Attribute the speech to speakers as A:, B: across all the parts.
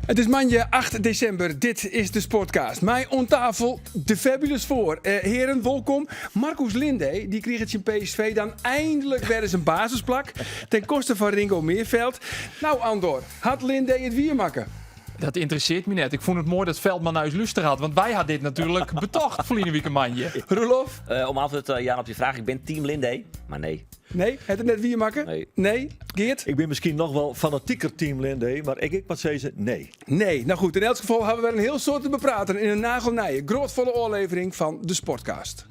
A: It is moandei 8 desimber, dit is de Sportcast. Mei oan tafel de Fabulous Four. Eh, heren, wolkom. Marcus Lindé dy kriget tsjin PSV dan eindelijk wer ris in basisplak. Ten koste fan Ringo Meerveld. Nou Andor, hat Lindé it wiermakke?
B: Dat ynteressearret my net. Ik fûn it moai dat Veldman nei ús lústere hat, want wy ha dit natuerlik betocht ferline wike moandei.
A: Roelof?
C: Eh, om antwurd te jaan op dy fraach, ik bin team Lindé, mar nee.
A: Nee, hat it net wiermakke?
C: Nee.
A: Nee? Geert?
D: Ik bin miskien noch wol fanatiker team Lindé, mar ik, ik moat sizze nee.
A: Nee. No goed, yn elts gefal hawwe we wer in hiel soad te bepraten yn in nagelnije, groatfolle ôflevering fan de Sportcast.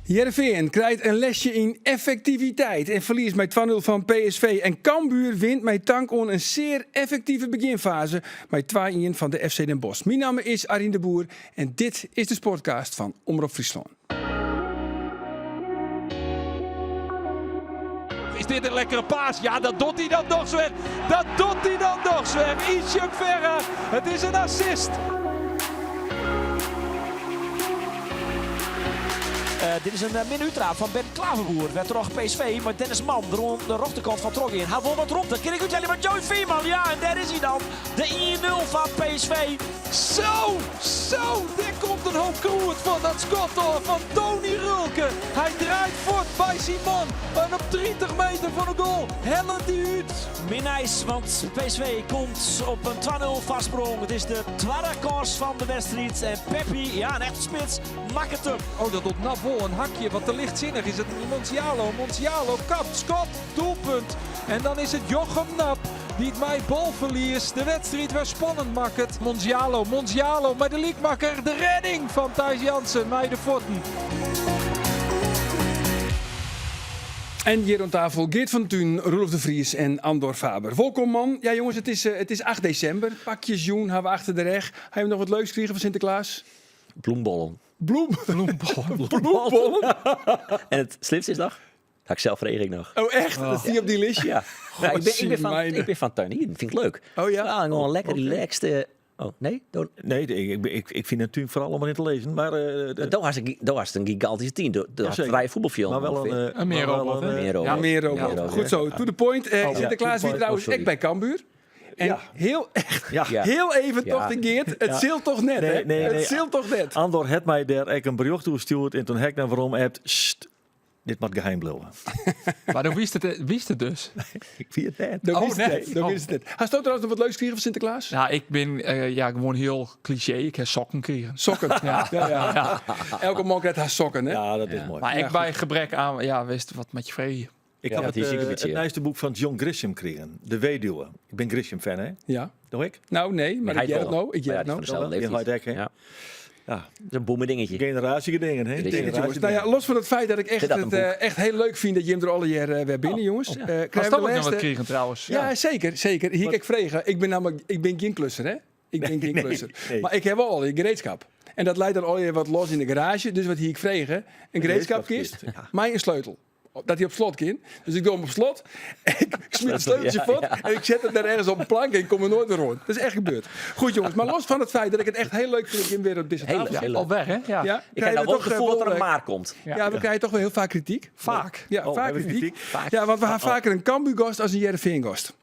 A: Hearrenfean krijt in lesje yn effektiviteit en ferliest mei 2-0 fan PSV. En Cambuur wint mei tank oan in sear effektive begjinfaze mei 2-1 fan de FC Den Bosch. Myn namme is Arjen de Boer en dit is de Sportcast fan Omrop Fryslân.
B: Is dit in lekkere pass? Ja, dat docht hy dan dochs wer. Dat docht hy dan dochs wer. Ishak Verra, it is in assist.
E: Uh, dit is in uh, minne úttraap fan Ben Klaverboer. Wêrtroch PSV mei Dennis Man der oan de rjochterkant fan trochgean. Hy wol wat romte. Kin ik úthelje mei Joey Veerman? Ja, en dêr is hy dan. De 1-0 fan PSV.
B: Zo, zo, dêr komt in hoop krûd fan dat skot ôf fan Tony Rölke. Hy draait fuort by syn man en op 30 meter fan de goal hellet hy út.
E: Min nijs, want PSV komt op in 2-0 foarsprong. It is de twadde kâns fan de wedstriid. En Pepi, ja, in echte spits, makket him.
B: Oh, dat docht Nap wol in hakje, wat te lichtsinnich is it. Monzialo, Monzialo kapt, skot, doelpunt. En dan is it Jochem Nap dy't mei balferlies de wedstriid wer spannend makket. Monzialo, Monzialo mei de lykmakker, de rêding fan Thijs Jansen mei de fuotten.
A: En hjir oan tafel Geert van Tuinen, Roelof de Vries en Andor Faber. Wolkom man. Ja jonges, it is, it is 8 desimber. Pakjesjûn hawwe we achter de rêch. Ha jim noch wat leuks krigen fan Sinteklaas?
C: Bloembollen.
A: Bloem,
B: Bloembollen.
A: bloembollen?
C: En it slimste is noch, ha ik sels frege ek noch.
A: Oh echt? Dat stie op dy listje?
C: Ja. Ja, ik, bin, ik, bin fan, ik bin fan tuinieren, fyn ik leuk.
A: Oh ja?
C: Ja, gewoan lekker relaxed. eh, Oh, nee? Do,
D: Nee, ik, ik, ik fyn in tún foaral om deryn te lizzen, mar... eh,
C: do hast in, do hast in gigantyske tún. Do, do hast
D: Jazeker.
C: trije fuotbalfjilden
D: mar wol in,
C: ûngefear.
D: eh,
B: In
D: mar wel
B: meanrobot,
D: in,
B: hè?
D: eh,
C: Meanrobot.
A: Ja, meanrobot.
C: Ja.
A: Goed zo, to the point. Eh,
D: Oh, ja.
A: Sinteklaas
D: To
A: wie
D: the point.
A: trouwens
C: Oh, sorry.
A: ek by Cambuur. En
D: Ja.
A: hiel, echt,
D: Ja.
C: Ja.
A: hiel even
C: Ja.
A: tocht ik Geert, it
D: Ja.
A: sil toch net,
D: Nee,
A: hè?
D: nee,
A: It
D: nee.
A: sil toch net?
D: Andor hat my dêr ek in berjocht oer stjoerd en doe ha ik nei werom appt. "Sst, dit moat geheim bliuwe.
B: Mar do wist it, wist it dus.
D: Ik wit it net.
A: Do
B: Oh,
A: wist it
B: net.
A: net. Do
B: Oh.
A: wist it net. Hasto trouwens noch wat leuks krigen fan Sinteklaas?
B: Ja, ik bin eh, ja, gewoan hiel klisjee. Ik ha sokken krigen.
A: Sokken. Ja. Ja, ja. Elke man krijt har sokken, hè?
D: Ja, dat is moai.
B: Mar ek by gebrek oan, ja, wist wat moat je freegje.
D: Ik
C: Ja,
D: ha
C: dat
D: it,
C: is ek in
D: eh,
C: bytsje,
D: it
C: ja.
D: nijste boek fan John Grisham krigen, De Weduwe. Ik bin Grisham-fan, hè?
A: Ja.
D: Doch ik?
A: No, nee, mar
C: Hy
A: ik hear it
C: wol.
A: no. Ik hear
C: Ja,
A: it
C: die
A: no.
C: fan dezelfde
D: Die
C: leeftijd.
D: heit ek, hè?
C: Ja.
D: Ja.
C: Dat is in boomerdingetje.
D: Generatiegedingen, hè?
C: Jongens,
A: Jongens, nou ja, los fan it feit dat ik echt
C: Is dat
A: it
C: in boek?
A: eh, echt hiel leuk fyn dat jim der allegear eh, wer binne, jonges.
B: Oh.
A: Eh, krije
B: Hast
A: we
B: do
A: de
B: ek noch
A: lêste-
B: wat krigen trouwens?
A: Ja, seker, seker. Hie ik ek frege. Ik bin nammentlik, ik bin gjin klusser, hè? Ik bin gjin klusser.
D: nee.
A: Mar ik ha wol allegear gereedskap. En dat leit dan allegear wat los yn de garaazje. Dus wat hie ik frege? In gereedskapkist
D: gereedskapkist,
A: mei in sleutel. Dat hy op slot kin. Dus ik doch him op slot. Ik smyt it sleuteltsje
C: Ja,
A: fuort.
C: ja.
A: En ik set it dêr ergens op in plank en ik kom der noait wer oan. Dat is echt gebeurd. Goed jonges, mar los fan it feit dat ik it echt hiel leuk fyn dat jim wer op dizze
C: Hiel
A: tafel
C: leuk,
A: sitte.
C: hiel leuk.
B: Alwer, hè? Ja.
A: Ja,
C: Ik
A: krije
C: ha
A: we
C: no wol it
A: toch, eh,
C: gefoel dat der
A: wol,
C: in
A: eh,
C: maar komt.
A: Ja, we krije toch wol hiel faak krityk.
B: Faak.
A: Ja,
D: Oh,
A: faak
D: hawwe we
A: krityk.
D: krityk?
A: Ja, want we ha faker in Cambuurgast as in Hearrenfeangast.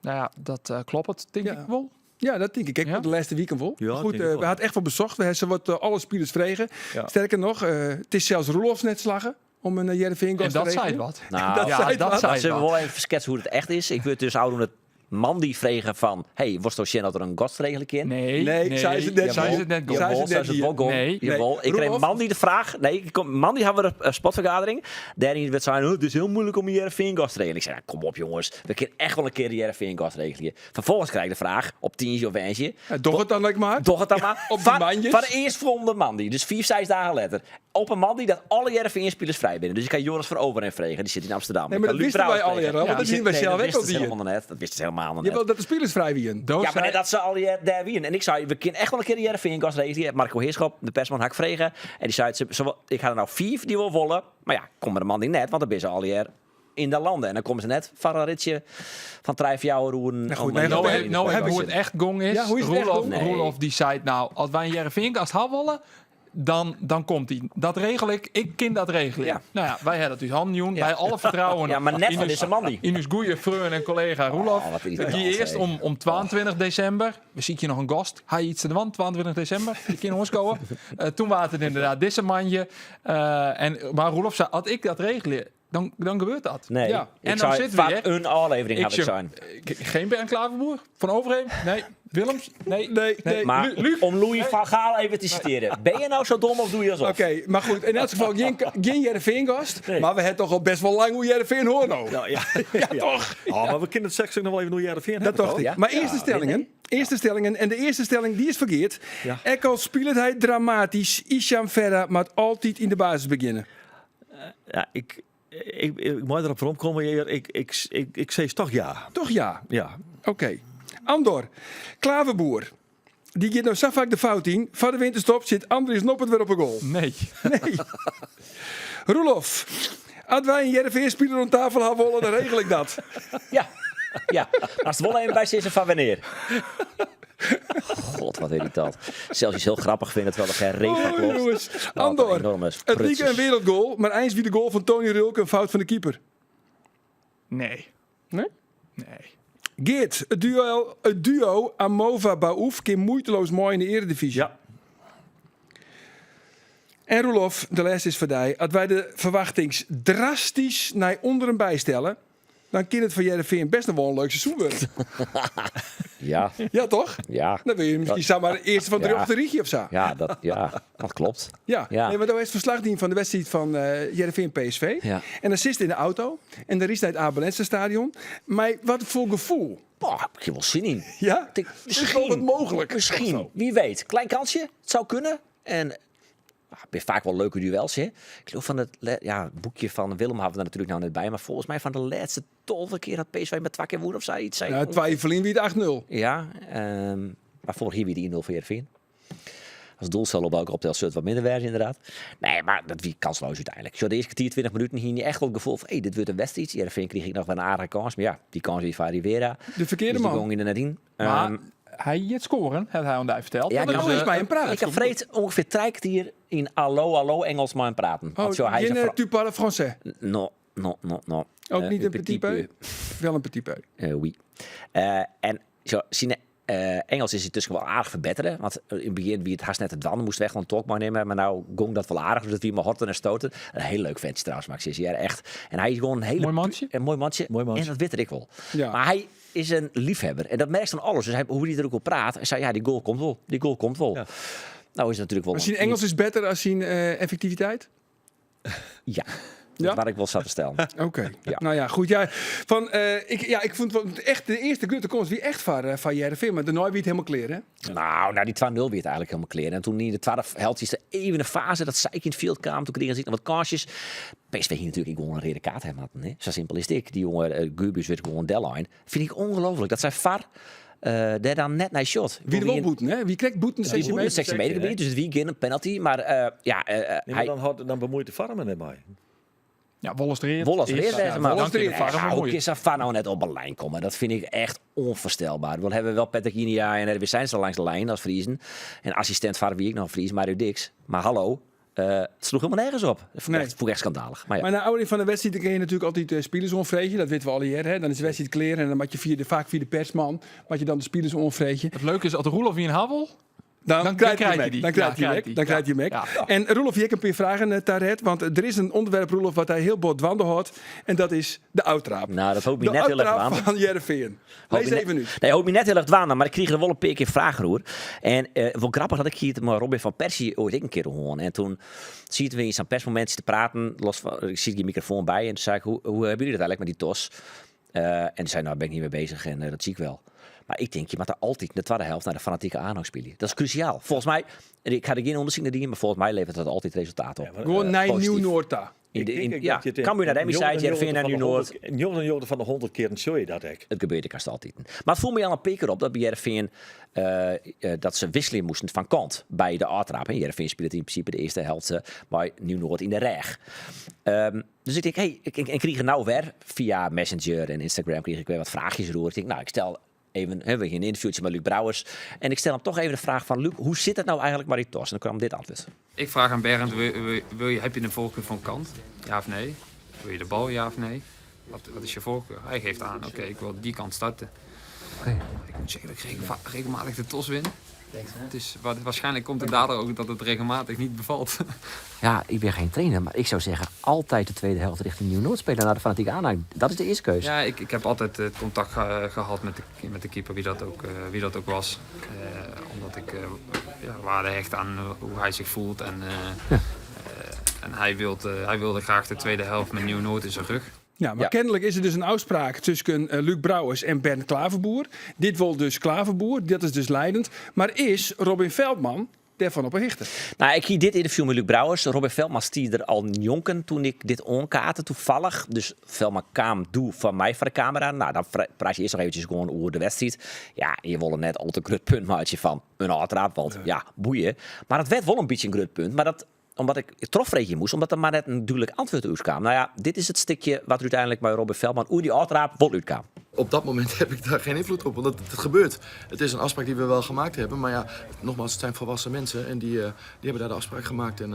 B: No ja, dat eh, kloppet, tink
A: Ja.
B: ik wol.
A: Ja, dat tink ik ek.
B: Ja?
A: De lêste wiken wol.
D: Ja,
A: Goed,
D: tink ik
A: eh,
D: wol.
A: we ha echt wol besocht. We ha sawat eh, alle spilers frege.
D: Ja.
A: Sterker noch, eh, it is sels Roelofs net slagge om in Hearrenfeangast
B: En
A: te
B: dat seit
A: regeljen.
B: wat.
C: Nou,
A: Dat
B: ja,
A: seit
B: dat
A: wat.
B: seit
C: Zullen we
B: wat.
C: wol even sketse hoe't it echt is? Ik wurd dus ôfrûne moandei frege fan... Hey, wolsto sjen oft der in gast regelje kin?
B: Nee,
A: Nee, sei se net.
B: Sei se net
A: Sei
C: Jawol,
A: se
C: sei
A: net
C: se it
A: hier.
C: wol gong.
B: Nee.
C: Jawol.
A: Nee.
C: Ik kreeg
A: Roelof?
C: moandei de fraach. Nee, ik kom, moandei hawwe we in sportfergadering. Dêryn wurdt sein, oh, it is hiel muoilik om in Hearrenfeangast te regeljen. Ik sei, nou, kom op jonges, we kinne echt wol in kear in Hearrenfeangast regelje. Ferfolgens krij ik de fraach op tiisdei of woansdei.
A: Ja, doch it dan ek mar.
C: Doch it dan mar.
A: Op dy
C: Foar-
A: moandeis.
C: Foar de earstfolgjende moandei, dus 5, 6 dagen letter. Op in moandei dat alle Hearrenfeanspilers frij binne. Dus ik ha Joris van Overeem frege, dy sit yn Amsterdam.
A: Nee,
C: Ik
A: mar
C: ha
A: dat
C: Luuk
A: wisten wy
C: Brouwers frege.
A: allegear al, want dat
C: Die
A: hiene wy
C: sit- nee,
A: sels
C: dat
A: ek al
C: wisten ze
A: dien.
C: helemaal net. Dat wisten ze helemaal nog net.
A: Jawel, dat de spilers frij wienen.
B: Do
C: Ja, mar
B: sei-
C: net dat se allegear dêr wienen. En ik sei, we kinne echt wol in kear de Hearrenfeangast regelje. Marco Heerschop, de persman, ha ik frege. En dy sei, se, ik ha der no 5 dy't wol wolle. Mar ja, komme de moandei net, want dan binne se allegear yn de landen. En dan komme se net foar in ritsje fan trije, fjouwer oeren.
A: Nou goed,
C: om
A: nee,
C: in
B: No,
A: heb-
C: in
B: no,
A: heb
B: hoe
A: ik-
B: it echt gong is.
A: Ja, hoe is it echt
B: Roelof,
A: gong?
C: Nee.
B: Roelof dy seit, no, as wy in Hearrenfeangast ha wolle, Dan, dan komt hy. Dat regel ik. Ik kin dat regelje.
C: Ja.
B: Nou ja, wy ha dat út hannen jûn. By alle fertrouwen.
C: Ja, mar net
B: yn
C: fan
B: ús-
C: dizze moandei.
B: Yn ús goede freon en kollega Roelof.
C: Oh, wat
B: It
C: irritant,
B: gie earst
C: hè.
B: om 22 desimber. We sykje noch in gast. Ha je iets te dwaan? 22 desimber. Je kinne oanskowe. Toen waard it ynderdaad dizze moandei. En, mar Roelof sei, as ik dat regelje, dan gebeurt dat.
C: Nee,
A: Ja.
C: ik
B: En dan
C: sei,
B: zitten we
C: foar
B: hier.
C: in ôflevering
B: Ik
C: ha ik
B: zeg,
C: sein.
B: Geen Bernd Klaverboer? Van Overheem? Nee. Willems? Nee.
A: Nee, nee.
C: Maar
B: Lu- Luc?
C: om Louis van Gaal even te citeren. Ben je nou zo dom of doe je alsof?
A: Oké, maar goed. In elk geval geen Heerenveen-gast.
C: Nee.
A: Maar we hebben toch al best wel lang hoe Heerenveen hoor nou.
D: Nou, ja.
A: Ja, toch?
D: Oh, maar we kunnen het straks ook nog wel even hoe Heerenveen
A: Dat
D: hebben,
A: dacht
D: toch?
A: ik.
C: Ja?
A: Maar eerst de
C: Ja,
A: stellingen.
C: nee,
A: Eerste stellingen. En de eerste stelling die is verkeerd.
D: Ja.
A: Ek al speelt hij dramatisch, Isham Verra moet altijd in de basis beginnen.
D: Ja, ik moet erop rondkomen. hier. Ik zeg toch ja.
A: Toch ja?
D: Ja.
A: Oké. Andor, Klaverboer. Die gaat nou zo vaak de fout in. Van de winterstop zit Andries Noppert weer op een goal.
B: Nee.
A: Nee. Roelof, als wij een Heerenveen-speler om tafel hebben willen, dan regel ik dat.
C: Ja, ja. Maar als het wel even bij zitten van wanneer. God, wat irritant. Zelfs iets heel grappig vind het wel dat geen reet van
A: Oh,
C: klopt.
A: jongens.
C: Wat een
A: Andor,
C: enorme
A: het liep
C: prutsers.
A: een wereldgoal, maar eens wie de goal van Tony Rulke een fout van de keeper.
B: Nee.
A: Nee?
B: Nee.
A: Geert, het duo Amova Baouf keer moeiteloos mooi in de eredivisie.
D: Ja.
A: En Roelof, de les is voor die. Als wij de verwachtings drastisch naar onderen bijstellen, dan kan het voor Heerenveen best nog wel een leuk seizoen worden.
C: Ja,
A: Ja, toch?
C: ja.
A: Dan wil je misschien samen eerste van de
C: Ja.
A: op de rietje of zo.
C: Ja, dat klopt.
A: Ja.
C: Ja.
A: Nee, maar dat is het verslagdien van de wedstrijd van Heerenveen PSV.
C: Ja.
A: En dan zit in de auto en daar is naar het Abelense stadion. Maar wat voor gevoel?
C: Boah, heb ik hier wel zin in.
A: Ja?
C: Ik,
A: Is het mogelijk?
C: Misschien. Wie weet. Klein kansje. Het zou kunnen. En het zijn vaak wel leuke duels, hè? Ik geloof van het het boekje van Willem hadden we er natuurlijk nou net bij. Maar volgens mij van de laatste 12 keer had PSV met 2 keer woen of zoiets.
A: Nou, twijfeling wie het 8-0.
C: Ja, maar vorig jaar wie die 1-0 voor Heerenveen. Als doelsaldo op elke optel het wat minder werd, inderdaad. Nee, maar dat wie kansloos uiteindelijk. Zo, de eerste kwartier, 20 minuten, hier niet echt wel het gevoel van, hey, dit wordt een wedstrijd. Heerenveen kreeg ik nog wel een aardige kans. Maar ja, die kans die van Rivera.
A: De verkeerde
C: Dus die
A: man.
C: ging er net in.
B: Maar hij het scoren, heeft hij aan de verteld.
C: Ja,
B: Dat
C: ik
B: is,
A: kan eens bij hem praten.
C: Ik heb vreed ongeveer 3 kwartier in allo, allo Engels maar praten.
A: Oh,
C: Want zo, hij is
A: geen,
C: een
A: tu parles français.
C: No, no, no, no.
A: Ook niet een petit peu? Wel een petit peu.
C: Oui. En zo, zijn Engels is intussen wel aardig verbeteren. Want in het begin wie het haast net het dwan moest weg, want talk maar nemen. Maar nou gong dat wel aardig, dus dat wie maar horten en stoten. Een heel leuk ventje trouwens, Max is hier echt. En hij is gewoon een hele
B: Mooi mannetje.
C: Een mooi mannetje.
D: Mooi mannetje.
C: En dat weet ik wel.
A: Ja.
C: Maar hij is een liefhebber. En dat merkt van alles. Dus hij, hoe hij er ook op praat. Hij zei, ja, die goal komt wel. Die goal komt wel.
D: Ja.
C: Nou is het natuurlijk wel...
A: Maar zijn Engels is beter als zijn effectiviteit?
C: Ja.
A: Ja?
C: Dat waar ik wel zat te stellen.
A: Oké.
C: Ja.
A: Nou ja, goed. Ja, van, ik, ja, ik vond het echt de eerste grote komst wie echt van Heerenveen, maar daarna wie het helemaal clear, hè?
C: Nou, na die 2-0 werd het eigenlijk helemaal clear. En toen in de tweede helft is er even een fase dat Sijk in het veld kwam. Toen kregen ze nog wat kansjes. PSV hier natuurlijk gewoon een rode kaart hebben hadden, hè? Zo simpel is het. Die jongen Gurbuz werd gewoon deadline. Vind ik ongelooflijk dat zij VAR daar dan net naar shot.
A: Wie er wel boeten, hè? Wie krijgt boeten?
C: Die
A: 16
C: boeten,
A: meter?
C: 16 meter gebied, dus het wie geen een penalty. Maar ja,
D: Nee, maar
C: hij,
D: dan bemoeit de VAR me net mee.
B: Ja, Wolles erin.
C: Wolles erin, zeg maar.
B: Dan kun je de
C: Nee,
B: VAR
C: maar hoe
B: bemoeien.
C: kan zo'n VAR nou net op een lijn komen? Dat vind ik echt onvoorstelbaar. We hebben wel Patrick Inia en Erwin Zijnstra langs de lijn als Friesen. En assistent VAR wie ik nog Fries, Mario Dix. Maar hallo, het sloeg helemaal nergens op. Dat vond ik
A: Nee.
C: echt, vond ik echt schandalig. Maar ja.
A: Maar na afloop van de wedstrijd dan kun je natuurlijk altijd spelers onvreten. Dat weten we al hier. Hè? Dan is de wedstrijd kleren en dan moet je vaak via de persman, moet je dan de spelers onvreten.
B: Het leuke is, als Roelof wie een havel,
A: Dan
B: Dan
A: krijg je
B: krijg je
A: hem.
B: die.
A: Dan krijg
B: Ja,
A: je hem.
B: krijg die.
A: Dan krijg je hem.
B: Ja.
A: En Roelof, je hebt een paar vragen, Taret. Want er is een onderwerp, Roelof, wat hij heel bot wandel houdt. En dat is de uittraap.
C: Nou, dat hoopt me
A: De
C: net heel erg
A: uittraap
C: aan.
A: van Heerenveen.
C: Hoop
A: Lees
C: je
A: even
C: net-
A: nu.
C: Nee, hoop me net heel erg dwaan, maar ik kreeg er wel een paar keer vragen hoor. En wel grappig dat ik hier met Robin van Persie ooit ik een keer hoor. En toen zie je in zo'n persmomentje te praten, los van, ik zie die microfoon bij en toen zei ik, hoe hebben jullie dat eigenlijk met die tos? En die zei, nou ben ik niet mee bezig en dat zie ik wel. Maar ik denk, je moet er altijd in de tweede helft naar de fanatieke aanhang spelen. Dat is cruciaal. Volgens mij, en ik ga er geen onderzoek naar doen, maar volgens mij levert dat altijd resultaat op.
D: Ja, maar,
A: Gewoon naar
C: positief.
A: Nieuw-Noord.
C: In
D: Ik
C: de,
D: denk
C: in,
D: ook
C: ja,
D: dat je het in
C: Cambuur naar de Emmy-site, Heerenveen naar Nieuw-Noord.
D: 99 van de 100 keer zul je dat ik.
C: Het gebeurde kast altijd. Maar het voelde me al een pikker op dat bij Heerenveen dat ze wisselen moesten van kant bij de aftrap. En Heerenveen speelde in principe de eerste helft bij Nieuw-Noord in de reg. Dus ik denk, hey, ik, ik, ik kreeg er nou weer via Messenger en Instagram kreeg ik weer wat vraagjes roer. Ik denk, nou, ik stel Even, hè, we hiene in ynterviewtsje mei Luuk Brouwers. En ik stel him toch even de fraach fan Luuk, hoe sit it no eigenlik mei dy toss? En dan kwam dit antwurd.
F: Ik vraag aan Bernd, wil, wil, je, heb je een voorkeur van kant? Ja of nee? Wil je de bal, ja of nee? Wat, wat is je voorkeur? Hij geeft aan, oké, ik wil die kant starten. Okay. Ik moet zeggen dat ik regelmatig de tos win. Dus waarschijnlijk komt het daardoor ook dat het regelmatig niet bevalt.
C: Ja, ik ben geen trainer, maar ik zou zeggen altijd de tweede helft richting Nieuw-Noord spelen naar de fanatieke aanhang. Dat is de eerste keuze.
F: Ja, ik, ik heb altijd het contact gehad met de, met de keeper, wie dat ook, wie dat ook was. Omdat ik ja, waarde hecht aan hoe hij zich voelt. En, ja. En hij, wilde, hij wilde graag de tweede helft met Nieuw-Noord in zijn rug.
A: Ja, maar kennelijk is er dus een afspraak tussen Luuk Brouwers en Bernd Klaverboer. Dit wil dus Klaverboer, dat is dus leidend. Maar is Robin Veldman daarvan op een hichte?
C: Nou, ik hier dit interview met Luuk Brouwers. Robin Veldman stier er al jonken toen ik dit onkaartte toevallig. Dus Veldman kwam doe van mij voor de camera. Nou, dan praat je eerst nog eventjes gewoon over de wedstrijd. Ja, je wilde net al te grut punt maatje van een aftrap, want ja. ja, boeien. Maar het werd wel een beetje een grut punt. Maar dat omdat ik trofreetje moest, omdat er maar net een duidelijk antwoord uit kwam. Nou ja, dit is het stukje wat er uiteindelijk bij Robin Veldman hoe die aftrap wel uitkwam.
G: Op dat moment heb ik daar geen invloed op, want het, gebeurt. Het is een afspraak die we wel gemaakt hebben. Maar ja, nogmaals, het zijn volwassen mensen en die, die hebben daar de afspraak gemaakt. En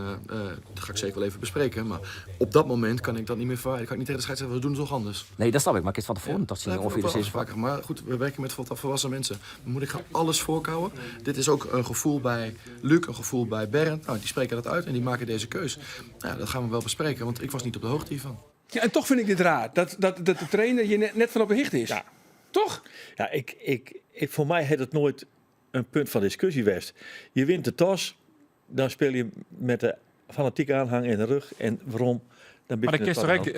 G: dat ga ik zeker wel even bespreken. Maar op dat moment kan ik dat niet meer verwijderen. Kan ik niet tegen de scheidsrechter, we doen het toch anders.
C: Nee, dat snap ik. Maar ik het van tevoren ja, toch zien of je
G: dus afspraken. Maar goed, we werken met volwassen mensen. Moet ik gaan alles voorkouwen? Dit is ook een gevoel bij Luc, een gevoel bij Bernd. Nou, die spreken dat uit en die maken deze keus. Nou, dat gaan we wel bespreken, want ik was niet op de hoogte hiervan.
A: Ja, en toch vind ik dit raar, dat, dat, dat de trainer hier net, net van op de hichte is.
D: Ja.
A: Toch?
D: Ja, ik, ik, ik, voor mij heeft het nooit een punt van discussie geweest. Je wint de tos, dan speel je met de fanatieke aanhang in de rug. En waarom? Dan
H: maar dat is toch ook,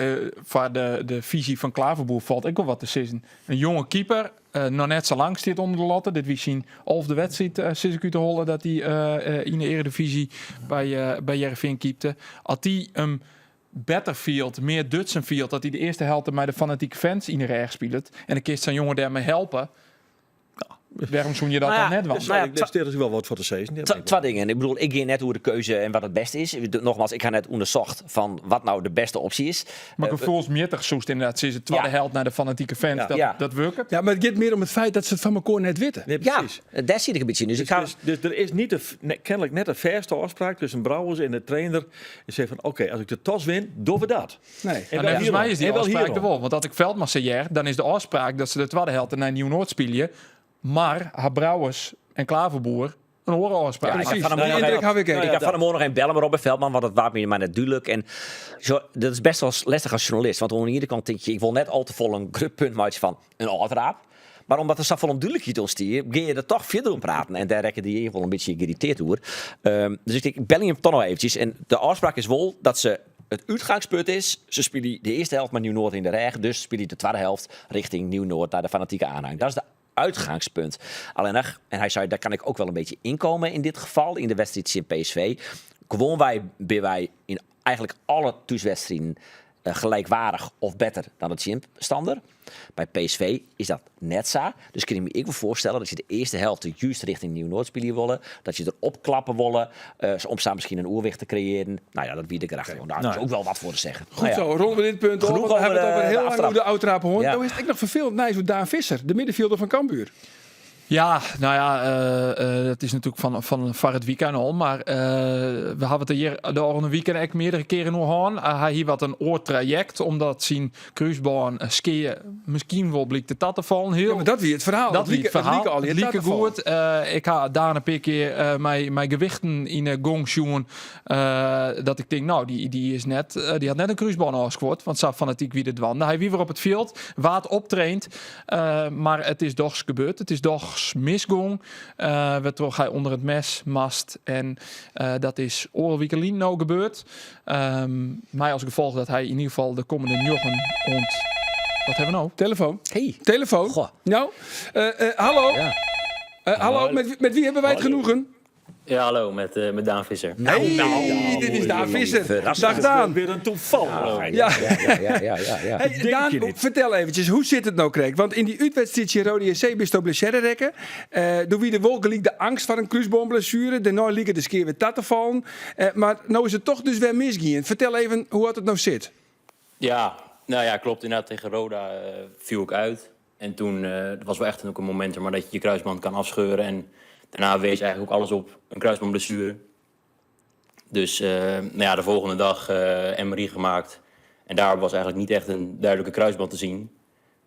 H: voor de, de visie van Klaverboer valt ook wel wat te zeggen. Een jonge keeper, nog net zo lang zit onder de latten. Dit wie zien of de wedstrijd sinds ik te hollen dat hij in de Eredivisie bij, bij Heerenveen keepte. Als die hem better field, meer Dutsen field, dat hij de eerste helft met de fanatieke fans in de reg speelt. En dan kiest zijn jongen daarmee helpen. Waarom zoen je dat
C: Nou ja,
H: dan net wel?
D: Dus,
C: Nou ja,
D: daar is wel wat voor te zeggen.
C: Twee dingen. Ik bedoel, ik ging net hoe de keuze en wat het beste is. Nogmaals, ik ga net onderzocht van wat nou de beste optie is.
H: Maar gevoelsmatig zoest inderdaad, ze is het tweede
C: Ja.
H: helft naar de fanatieke fans,
D: Ja.
H: dat,
C: Ja.
H: dat werkt.
A: Ja, maar het gaat meer om het feit dat ze het van elkaar net weten.
D: Nee,
C: Ja,
D: precies.
C: daar zit ik een beetje in. Dus,
D: Dus,
C: ik ga...
D: dus, dus er is niet de, ne- kennelijk net een verste afspraak tussen Brouwers en de trainer. En zegt van, oké, als ik de tas win, doen we dat.
A: Nee.
D: En
H: En
D: wel
H: volgens
D: hierom.
H: mij is die
D: En wel
H: afspraak er
D: hierom.
H: wel. Want als ik Veldman zei, dan is de afspraak dat ze de tweede helft naar Nieuw-Noord spelen. Maar haar Brouwers en Klaverboer een horenafspraak.
C: Ja, ik
A: Precies,
C: had van
A: die
C: de morgen
A: indruk
C: nog
A: heb ik ook.
C: Ik had van de morgen nog een bellen met Robert Veldman, want dat waard me maar natuurlijk. En zo, dat is best wel lastig als journalist. Want aan de ene kant denk je, ik wil net al te vol een grut punt maken van een uitraap. Maar omdat er zoveel onduidelijkheid ontstier, ging je er toch verder om praten. En daar rekken die wel een beetje geïrriteerd door. Dus ik denk, ik bel hem toch nog eventjes. En de afspraak is wel dat ze het uitgangspunt is, ze spelen de eerste helft met Nieuw-Noord in de reg. Dus spelen de tweede helft richting Nieuw-Noord naar de fanatieke aanhang. Dat is de uitgangspunt. Alleen nog, en hij zei, daar kan ik ook wel een beetje inkomen in dit geval, in de wedstrijd in PSV. Gewoon wij, ben wij in eigenlijk alle thuiswedstrijden gelijkwaardig of beter dan de teamstander. Bij PSV is dat net zo. Dus kan ik me ik me voorstellen dat je de eerste helft juist richting Nieuw-Noord spelen willen. Dat je erop klappen willen. Om samen misschien een oerweg te creëren. Nou ja, dat wie ik erachter. Nou, daar is ook wel wat voor te zeggen.
A: Goed
C: Nou ja.
A: zo, ronden we dit punt op.
C: Genoeg
A: Want we hebben het
C: over
A: over
C: de-
A: heel
C: de
A: lang
C: aftrap.
A: over de uittraap gehoord.
C: Ja.
A: Nou is het ik nog vervelend nice voor Daan Visser, de middenvelder van Cambuur.
H: Ja, nou ja, dat is natuurlijk van, van het weekend al. Maar we hebben het hier de volgende weekend echt meerdere keren nog aan. Hij hier wat een oortraject, omdat zijn kruisbaan skiën misschien wel blijkt te tatten vallen. Heel,
A: Ja, maar dat wie het verhaal.
H: dat
A: het
H: wie het verhaal.
A: Het lieke al,
H: Het
A: het
H: lieke
A: tatten vallen.
H: goed. Ik ga daar een paar keer mijn gewichten in de gong schoen. Dat ik denk, nou, die, die, is net, die had net een kruisbaan afgescoord. Want zo fanatiek wie de dwande. Hij wie weer op het veld, waard optraint. Maar het is doch gebeurd. Het is doch misgong. Waardoor hij onder het mes mast. En dat is Oorwiekelien nou gebeurd. Maar als gevolg dat hij in ieder geval de komende njoggen ont... Wat hebben we nou?
A: Telefoon.
C: Hey.
A: Telefoon.
C: Goh.
A: Nou, hallo.
C: Ja.
A: Hallo, met wie hebben wij het genoegen?
I: Ja, hallo, met Daan Visser.
A: Hey, dit is Daan Visser.
C: Verrassend.
A: Dag Daan.
D: Weer een toeval.
C: Ja,
A: Ja.
C: ja, ja, ja, ja, ja.
A: Hey,
D: denk je
A: Daan,
D: niet.
A: vertel eventjes, hoe zit het nou, Kreek? Want in die uitwedstrijd Rode JC bist blessure rekken. Door wie de wolken liep de angst van een kruisboomblessure. Daarna liep de skeer weer tatten vallen. Maar nou is het toch dus weer misgegaan. Vertel even hoe het nou zit.
I: Ja, nou ja, klopt. Inderdaad, tegen Roda viel ik uit. En toen, dat was wel echt ook een moment maar, dat je je kruisband kan afscheuren. En daarna wees eigenlijk ook alles op een kruisbandblessure. Dus nou ja, de volgende dag MRI gemaakt. En daar was eigenlijk niet echt een duidelijke kruisband te zien.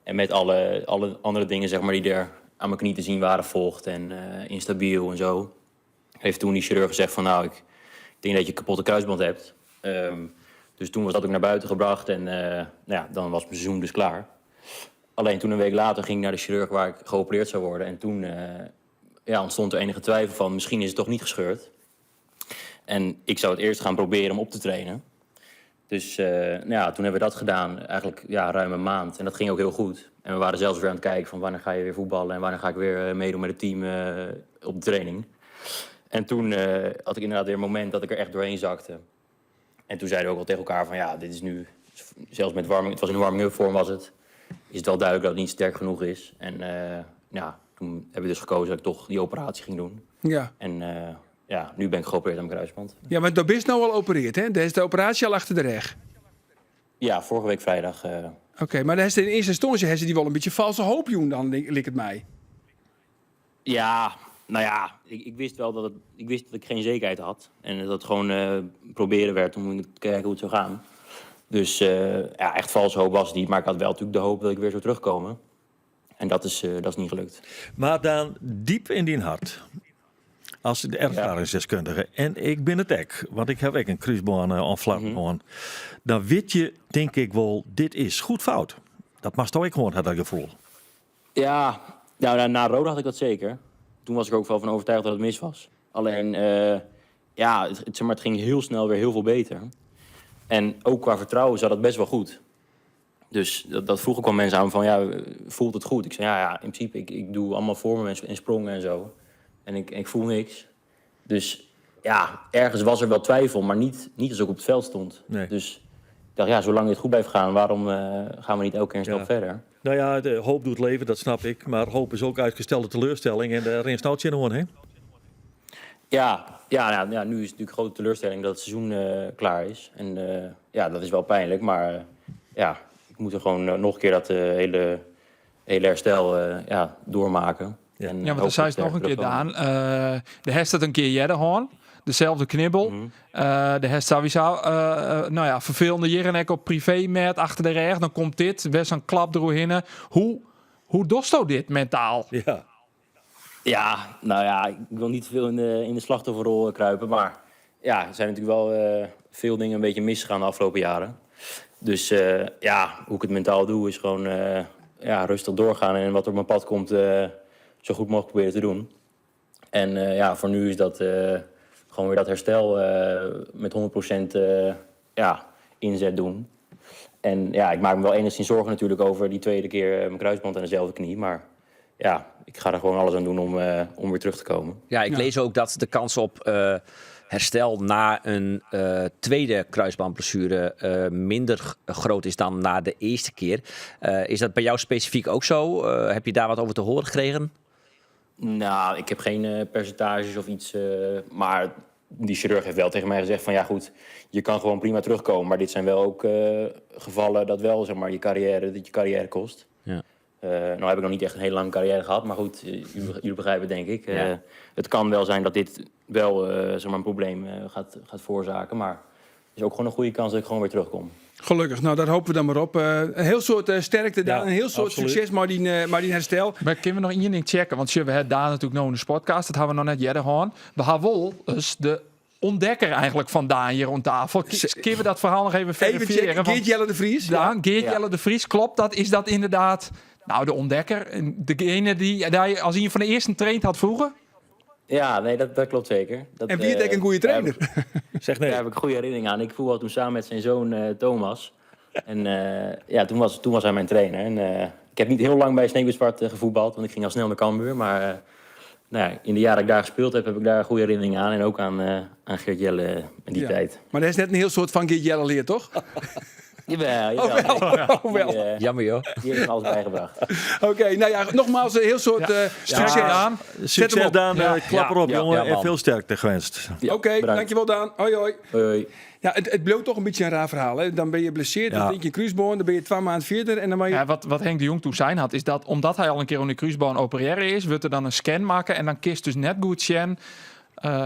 I: En met alle andere dingen zeg maar, die er aan mijn knie te zien waren, vocht en instabiel en zo. Heeft toen die chirurg gezegd van nou, ik denk dat je een kapotte kruisband hebt. Dus toen was dat ook naar buiten gebracht en nou ja, dan was mijn seizoen dus klaar. Alleen toen een week later ging ik naar de chirurg waar ik geopereerd zou worden. En toen ja, ontstond er enige twijfel van misschien is het toch niet gescheurd. En ik zou het eerst gaan proberen om op te trainen. Dus nou ja, toen hebben we dat gedaan, eigenlijk ja, ruim een maand. En dat ging ook heel goed. En we waren zelfs weer aan het kijken van wanneer ga je weer voetballen... en wanneer ga ik weer meedoen met het team op de training. En toen had ik inderdaad weer een moment dat ik er echt doorheen zakte. En toen zeiden we ook wel tegen elkaar van ja, dit is nu... zelfs met warming, het was in warming-up vorm was het... is het wel duidelijk dat het niet sterk genoeg is. En ja, toen hebben we dus gekozen dat ik toch die operatie ging doen.
A: Ja.
I: En ja, nu ben ik geopereerd aan mijn kruisband.
A: Ja, maar dat is nou al opereerd, hè? Daar is de operatie al achter de rug.
I: Ja, vorige week vrijdag.
A: Oké, maar in eerste instantie heeft ze die wel een beetje valse hoop, joen, dan lijkt het mij.
I: Ja, nou ja, ik wist wel dat het, ik wist dat ik geen zekerheid had. En dat het gewoon proberen werd om te kijken hoe het zou gaan. Dus ja, echt valse hoop was het niet. Maar ik had wel natuurlijk de hoop dat ik weer zou terugkomen. En dat is niet gelukt.
D: Maar dan diep in die hart, als de ervaringsdeskundige, en ik ben het ek, want ik heb ook een kruisbaan of flatbaan, dan weet je, denk ik wel, dit is goed fout. Dat mag toch ik gewoon, had dat gevoel.
I: Ja, nou, na Roda had ik dat zeker. Toen was ik ook wel van overtuigd dat het mis was. Alleen, ja, zeg maar, het ging heel snel weer heel veel beter. En ook qua vertrouwen zat het best wel goed. Dus dat vroeg ook wel mensen aan van, ja, voelt het goed? Ik zei, ja, ja, in principe, ik doe allemaal vormen en sprongen en zo. En ik voel niks. Dus ja, ergens was er wel twijfel, maar niet als ik op het veld stond.
D: Nee.
I: Dus ik dacht, ja, zolang dit goed blijft gaan, waarom gaan we niet elke keer een stap verder?
D: Nou ja, de hoop doet leven, dat snap ik. Maar hoop is ook uitgestelde teleurstelling en daar is nou in hoor, hè?
I: Ja, ja, nou, ja, nu is het natuurlijk grote teleurstelling dat het seizoen klaar is. En ja, dat is wel pijnlijk, maar ja, ik moet er gewoon nog een keer dat hele herstel ja, doormaken.
D: Ja.
I: En
H: Ja, want dan
I: hopelijk
H: zei ze nog een keer,
I: terugkomen.
H: Daan. De hest het een keer jedde hoorn. Dezelfde knibbel. De hest sowieso, nou ja, vervelende jaren op privé met achter de reg. Dan komt dit, best een klap erdoorheen. Hoe dosto dit mentaal?
D: Ja.
I: Ja, nou ja, ik wil niet te veel in de slachtofferrol kruipen. Maar ja, er zijn natuurlijk wel veel dingen een beetje misgegaan de afgelopen jaren. Dus ja, hoe ik het mentaal doe is gewoon ja, rustig doorgaan. En wat er op mijn pad komt, zo goed mogelijk proberen te doen. En ja, voor nu is dat gewoon weer dat herstel met 100% ja, inzet doen. En ja, ik maak me wel enigszins zorgen natuurlijk over die tweede keer mijn kruisband aan dezelfde knie. Maar ja, ik ga er gewoon alles aan doen om weer terug te komen.
C: Ja, ik lees ook dat de kans op herstel na een tweede kruisbandblessure minder groot is dan na de eerste keer. Is dat bij jou specifiek ook zo? Heb je daar wat over te horen gekregen?
I: Nou, ik heb geen percentages of iets. Maar die chirurg heeft wel tegen mij gezegd van ja goed, je kan gewoon prima terugkomen. Maar dit zijn wel ook gevallen dat wel, zeg maar, je carrière, dat je carrière kost. Nou heb ik nog niet echt een hele lange carrière gehad, maar goed, jullie begrijpen het denk ik. Het kan wel zijn dat dit wel zeg maar een probleem gaat veroorzaken, maar er is ook gewoon een goede kans dat ik gewoon weer terugkom.
A: Gelukkig, nou daar hopen we dan maar op. Een heel soort sterkte, Daan, een heel soort succes, maar die herstel.
H: Maar kunnen we nog één ding checken? Want we hebben daar natuurlijk nog een sportcast, dat hebben we nog net eerder gehad. We hebben wel eens de ontdekker eigenlijk van Daan hier rond tafel. Kunnen we dat verhaal nog even
A: Even checken,
H: verifiëren? Want
A: Geert Jelle de Vries.
H: Daan, Geert Jelle de Vries, klopt dat? Is dat inderdaad nou, de ontdekker? Degene die daar als een van de eerste traint had vroeger?
I: Ja, nee, dat klopt zeker.
A: En wie het een goede trainer?
D: Zeg nee.
I: Daar heb ik goede herinnering aan. Ik voetbal toen samen met zijn zoon Thomas. En ja, toen was hij mijn trainer. En ik heb niet heel lang bij Sneek Zwart gevoetbald, want ik ging al snel naar Cambuur. Maar nou ja, in de jaren dat ik daar gespeeld heb, heb ik daar goede herinneringen aan. En ook aan Geert Jelle in die tijd.
A: Maar dat is net een heel soort van Geert Jelle leer, toch?
I: Jawel, jawel.
A: Oh, wel. Oh, wel.
I: Die,
C: Jammer joh.
I: die heeft me alles bijgebracht.
A: Oké, nou ja, nogmaals een heel soort succes.
H: Daan.
A: Zet hem
D: Succes
A: op.
D: Daan,
H: Ja.
D: klap erop
I: Ja,
D: jongen
C: ja,
D: en
C: man.
D: veel sterkte gewenst.
I: Ja,
A: Oké,
I: bedankt.
A: dankjewel Daan. Hoi hoi.
I: Hoi, hoi.
A: Ja, het bleef toch een beetje een raar verhaal. Hè? Dan ben je blesseerd, dan
D: Ja.
A: denk je kruisboorn, dan ben je twee maanden verder en dan ben je...
H: Ja, wat Henk de Jong toen zijn had, is dat omdat hij al een keer onder de kruisbaan opereren is, wordt er dan een scan maken en dan kist dus net goed zien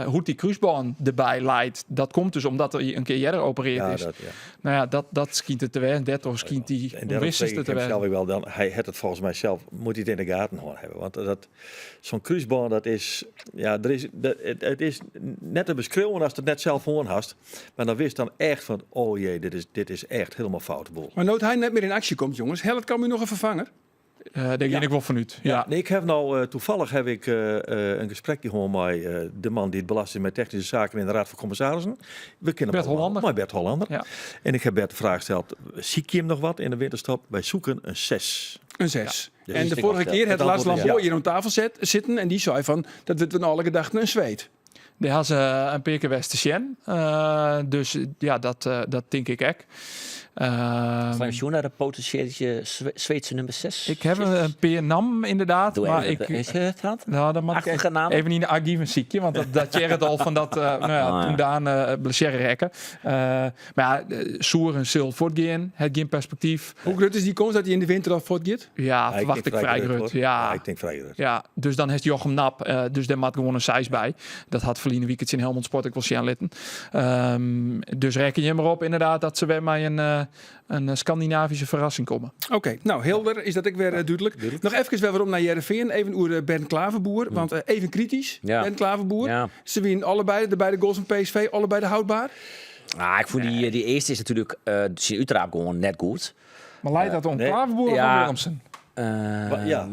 H: hoe die kruisbaan erbij leidt. Dat komt dus omdat er een keer eerder opereerd
D: Ja,
H: is.
D: dat, ja.
H: Nou ja, dat schiet het te weg. Dat schiet die
D: En daarom zeg
H: onwissens
D: ik
H: te
D: hem
H: weg.
D: zelf ook wel dan, hij het het volgens mij zelf, moet hij het in de gaten gewoon hebben. Want dat, zo'n kruisbaan, dat is, ja, er is, dat, het is net te beschreeuwen als het net zelf hoorn hast. Maar dan wist dan echt van, oh jee, dit is echt helemaal foute boel.
A: Maar nood hij net meer in actie komt, jongens. Hellet kan u nog een vervanger?
H: Daar ben ik wel van uit. Ja.
D: Nee, ik heb nou, toevallig heb ik een gesprek gehad met de man die het belast is met technische zaken in de Raad van Commissarissen. We kennen
H: Bert
D: hem allemaal,
H: Hollander.
D: Maar Bert Hollander.
H: Ja.
D: En ik heb Bert de vraag gesteld, zie ik hem nog wat in de winterstop? Wij zoeken een 6.
A: Een 6.
D: Ja.
A: En de
C: ik
A: vorige
C: was,
A: keer
D: het
A: had Lars
D: antwoord is
A: Lamboy
D: ja.
A: hier aan tafel zitten en die zei van, dat we het alle gedachten een zweet.
H: Die had ze een paar keer West te zien. Dus ja, dat denk ik ook.
C: Slaan naar de potentiële Zweedse nummer 6?
H: Ik heb een paar nam inderdaad.
C: Doe
H: maar
C: even,
H: ik,
C: is het dat?
H: Nou, dan mag ik
C: Achtige naam.
H: even in de archieven ziekje, want dat het al van dat, nou ja,
C: Ah, ja.
H: toen Daan blessure rekken. Maar ja, Soeren zult voortgaan, het geen perspectief.
A: Hoe groot is die kans dat hij in de winter al voortgaat?
H: Ja, verwacht ik vrij groot.
D: hoor.
H: Ja.
D: ik denk vrij groot.
H: Ja, dus dan heeft Jochem Nap, dus daar maakt gewoon een size bij. Dat had verliezen weekend in Helmond Sport, ik wil zien litten. Dus reken je maar op inderdaad dat ze weer met een Scandinavische verrassing komen.
A: Oké, nou helder is dat ik weer duidelijk. Nog even weer waarom naar Heerenveen, even oer Bernd Klaverboer, want even kritisch,
C: Ja.
A: Bernd Klaverboer.
C: Ja.
A: Ze winnen allebei, de beide goals van PSV, allebei de houdbaar.
C: Ah, ik vond die eerste is natuurlijk zijn uiteraard gewoon net goed.
H: Maar leidt dat om
D: nee.
H: Klaverboer of
C: Ja.
H: om Willemsen?
D: Ja,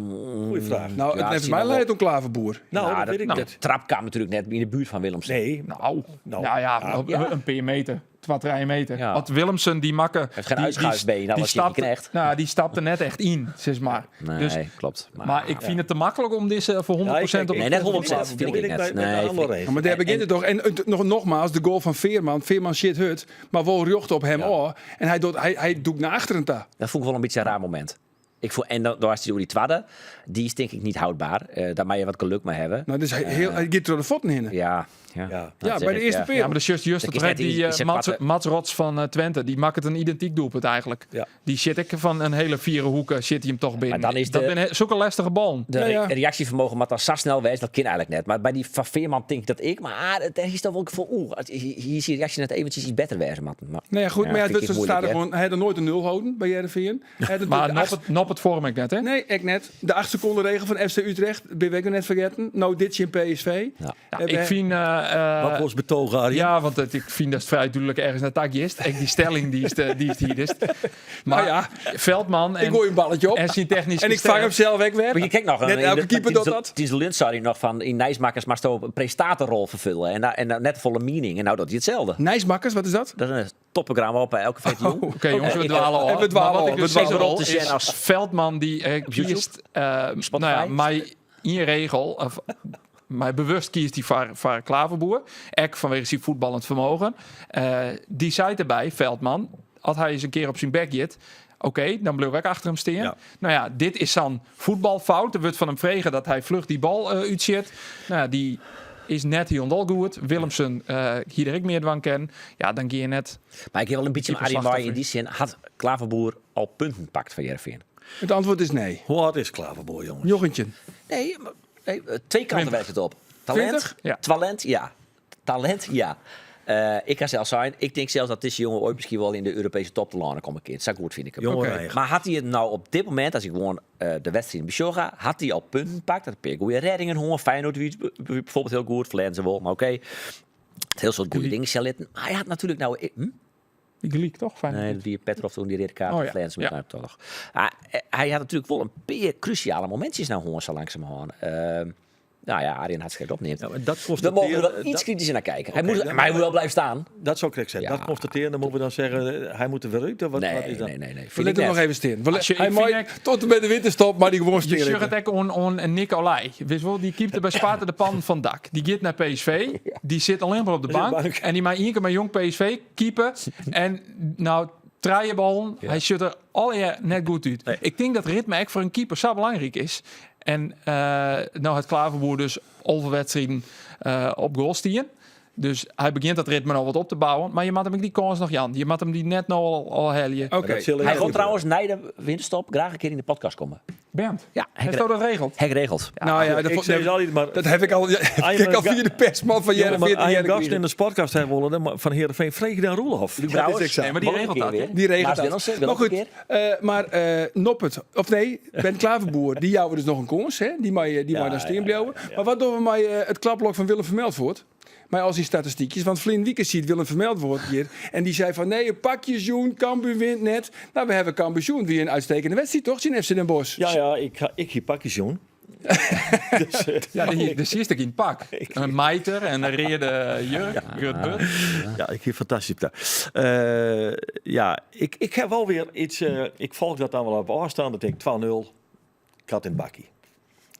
D: goeie vraag.
A: Nou,
C: Ja,
A: het heeft
C: zie
A: mij
C: je wel.
A: leidt om Klaverboer.
D: Nou,
C: Nou,
D: dat weet ik
C: de
D: niet.
C: trap kwam natuurlijk net in de buurt van Willemsen.
D: Nee,
H: Nou,
D: Nou,
H: nou ja,
D: ja.
H: op- een paar meter. Twee, drie meter.
C: Ja.
H: Want Willemsen, die makke...
C: heeft geen uitschuifbeen, nou,
H: die
C: was hij
H: stapte,
C: knecht.
H: nou, die stapte net echt in, zeg maar.
C: Nee,
H: Dus,
C: klopt.
H: maar ik vind het te makkelijk om deze voor 100% op...
C: Nee, net 100% vind ik
D: ben
C: net.
D: bij,
C: Nee,
D: bij de
C: vind
D: ander
C: ik-
D: eens.
A: Ja, maar daar begint het toch. En nogmaals, de goal van Veerman. Veerman shit hut, maar wel jocht op hem. Oh, en hij doet naar achteren daar.
C: Dat vond ik wel een beetje een raar moment. Ik voel, en dan, daar was hij door die tweede. Die is denk ik niet houdbaar. Daar mag je wat geluk mee hebben.
A: Nou, dus hij, heel, hij gaat door de voeten heen.
C: Ja, ja.
D: Ja.
C: Dat
A: Ja,
C: zeg
A: bij de
C: ik,
A: eerste
C: ja.
A: peer.
H: Ja, maar de juist
C: Dat
H: dat
C: is
H: trekt
C: net
H: die
C: iets- iets aparte.
H: Mats Rots van Twente, die maakt het een identiek doelpunt eigenlijk.
D: Ja.
H: Die zit ik van een hele vierde hoek, zit hij hem toch binnen.
C: Maar dan is
H: dat
C: de-
H: ben zulke lastige bal.
C: De
A: Ja, ja.
C: reactievermogen moet dan zo snel wezen, dat kan eigenlijk net. Maar bij die van Veerman denk ik dat ik, maar het is toch wel het gevoel, oeh, hier is die reactie net eventjes iets beter wezen. Maar, maar,
A: Nou ja, goed, maar ja,
C: vind
A: het
C: ik
A: was
C: moeilijk,
A: staat er
C: hè.
A: gewoon, hij had er nooit een nul houden bij Heerenveen. Hij had
H: Maar
A: natuurlijk de
H: nop het, nop het vorm ik net, hè?
A: Nee, ik net. De 8 seconden regel van FC Utrecht, ben ik nog net vergeten. Nou, dit is in PSV.
C: Ja.
H: Ja, ik vind...
D: Wat was betogen, Arjen?
H: Ja, want ik vind dat het vrij duidelijk ergens naar takje is. Ik, die stelling die is, die is hier is. Maar
A: Nou ja.
H: Veldman en,
A: Ik gooi een balletje op.
H: en zijn technisch
A: En ik vang hem zelf weg weer.
C: Maar je kijkt nog,
A: Net
C: in
A: elke
C: de-
A: keeper doet dat.
C: Tiens Lund zou hij nog van in Nijsmakkers maar zo een prestatorrol vervullen. En net volle meaning. En nou dat hij hetzelfde.
A: Nijsmakkers, wat is dat?
C: Dat is een topprogramma op elke vet jong.
H: Oké, jongens, we
C: Ik-
H: dwalen al.
A: En we dwalen
H: Maar wat
A: al,
H: ik dus
A: we dwalen
H: zeg
C: al.
H: is
C: Te zien als-
H: Veldman die
C: YouTube?
H: kiest,
C: Spotify?
H: nou ja, mij in regel, of, mij bewust kiest die voor Klaverboer. Ek vanwege zijn voetballend vermogen. Die zei erbij, Veldman, als hij eens een keer op zijn bek zit, oké, dan blijf ik achter hem staan.
D: Ja.
H: Nou ja, dit is dan voetbalfout. Er wordt van hem vregen dat hij vlug die bal uitzet. Nou ja, die is net hier al goed. Willemsen, hier ik meer van ken. Ja, dan ga je net...
C: Maar ik heb wel een beetje
H: Keeper
C: Arie Maai in
H: slachtoffer.
C: die zin. Had Klaverboer al punten pakt van Heerenveen?
A: Het antwoord is nee.
D: Hoe hard is Klaverboer, jongens?
A: Jochentje.
C: Nee, maar, nee, twee kanten werkt het op. Talent,
A: 20?
H: Ja.
C: talent, ja. Talent, ja. Ik kan zelfs zijn. Ik denk zelfs dat deze jongen ooit misschien wel in de Europese top te landen komt een keer. Dat zou ik goed vinden.
D: Jongen,
A: Oké.
D: eigen.
C: Maar had hij het nou op dit moment, als ik gewoon de wedstrijd in Besjoga, had hij al punten pakt? Dat een paar goede reddingen, hoor. Feyenoord wie bijvoorbeeld heel goed, Vlensen wel, maar oké. Het heel soort goede dingen zitten. Maar hij had natuurlijk nou...
H: Die geliek toch? Fijn.
C: Nee, die Petrov toen die rode kaart
H: Oh
C: oh,
H: ja,
C: Flens
H: ja.
C: ja. toch nog. Ah, hij had natuurlijk wel een paar cruciale momentjes nou hoor zo langzamerhand. Nou ja, Arjen had het opneemt.
D: Ja, maar dat
C: We mogen er
D: constateer-
C: wel iets
D: dat-
C: kritischer naar kijken. hij
D: Oké,
C: moet,
D: dan-
C: maar hij moet wel blijven staan.
D: Dat zou ik correct zijn.
C: Ja.
D: Dat constateren, dan moeten we dan zeggen, hij moet er weer uit. of Wat,
C: Nee,
D: wat is dat?
C: nee, nee, nee.
A: We
C: Vind ik
A: laten hem nog
C: net.
A: even staan. We
H: Als je-
A: hij
H: ik
A: mooi
H: vind echt-
A: tot en met de winterstop, maar die gewoon
H: Je
A: stil.
H: zag het ook on Nicolai. Wist wel, die keepte bij Sparta de pan van dak. Die gaat naar PSV. Die zit alleen maar op de
D: Zit op
H: bank.
D: de bank.
H: En die maar één keer met jong PSV keeper. En nou, Trije ballen, hy sjocht der allegear net goed út. Ik tink dat ritme ek foar in keeper sa belangryk is. En no hat Klaverboer dus 11 wedstriden op goal stien. Dus hy begjint dat ritme no wat op te bouwen. Mar je moatte him ek dy kâns noch jaan. Je moatte him dy net no al helje.
A: Oké.
D: Dat sil
C: Hy wol trouwens nei de winterstop graach in kear yn de podcast komme.
H: Bernd,
C: Ja,
H: hast dat regeld?
C: Hek regeld.
A: Nou ja, dat,
D: Ik zeg altijd maar-
A: dat heb ik al, heb ik al via de persman van
D: Jongen, maar
A: Heerenveen.
D: als je een gast in de sportcast hebben willen, dan van Heerenveen, vreeg je dan Roelof.
C: Luc
A: Dat is
C: Brouwers.
A: exact.
H: Nee, maar die
C: Wil ook
H: regelt
C: een
H: dat,
C: keer
H: hè?
C: weer.
A: Die regelt
C: Maas
A: dat.
C: Willemsen wil
A: Maar
C: ook een
A: goed,
C: keer.
A: maar Noppert, of nee, Ben Klaverboer, die jouwen dus nog een kans, hè? Die mag die mag dan steen blijven. Maar wat doen we met het klapblok van Willem Vermeldvoort? Maar als die statistiekjes, want Flynn Wiekers ziet Willem Vermeldvoort hier. En die zei van nee, een pakje Zoen, Cambuur wint net. Nou, we hebben Cambuur Zoen, wie een uitstekende wedstrijd toch, zien FC Den Bosch.
D: Ja, ja, ik hier pakjes, jong. Dus,
H: Ja, de zie ik in het pak. Een mijter en een rede jurk. Grut but.
D: Ja, ik hier fantastisch. daar. Ja, ik heb wel weer iets. Ik volg dat dan wel op afstand. Dat denk ik 2-0, kat in bakkie.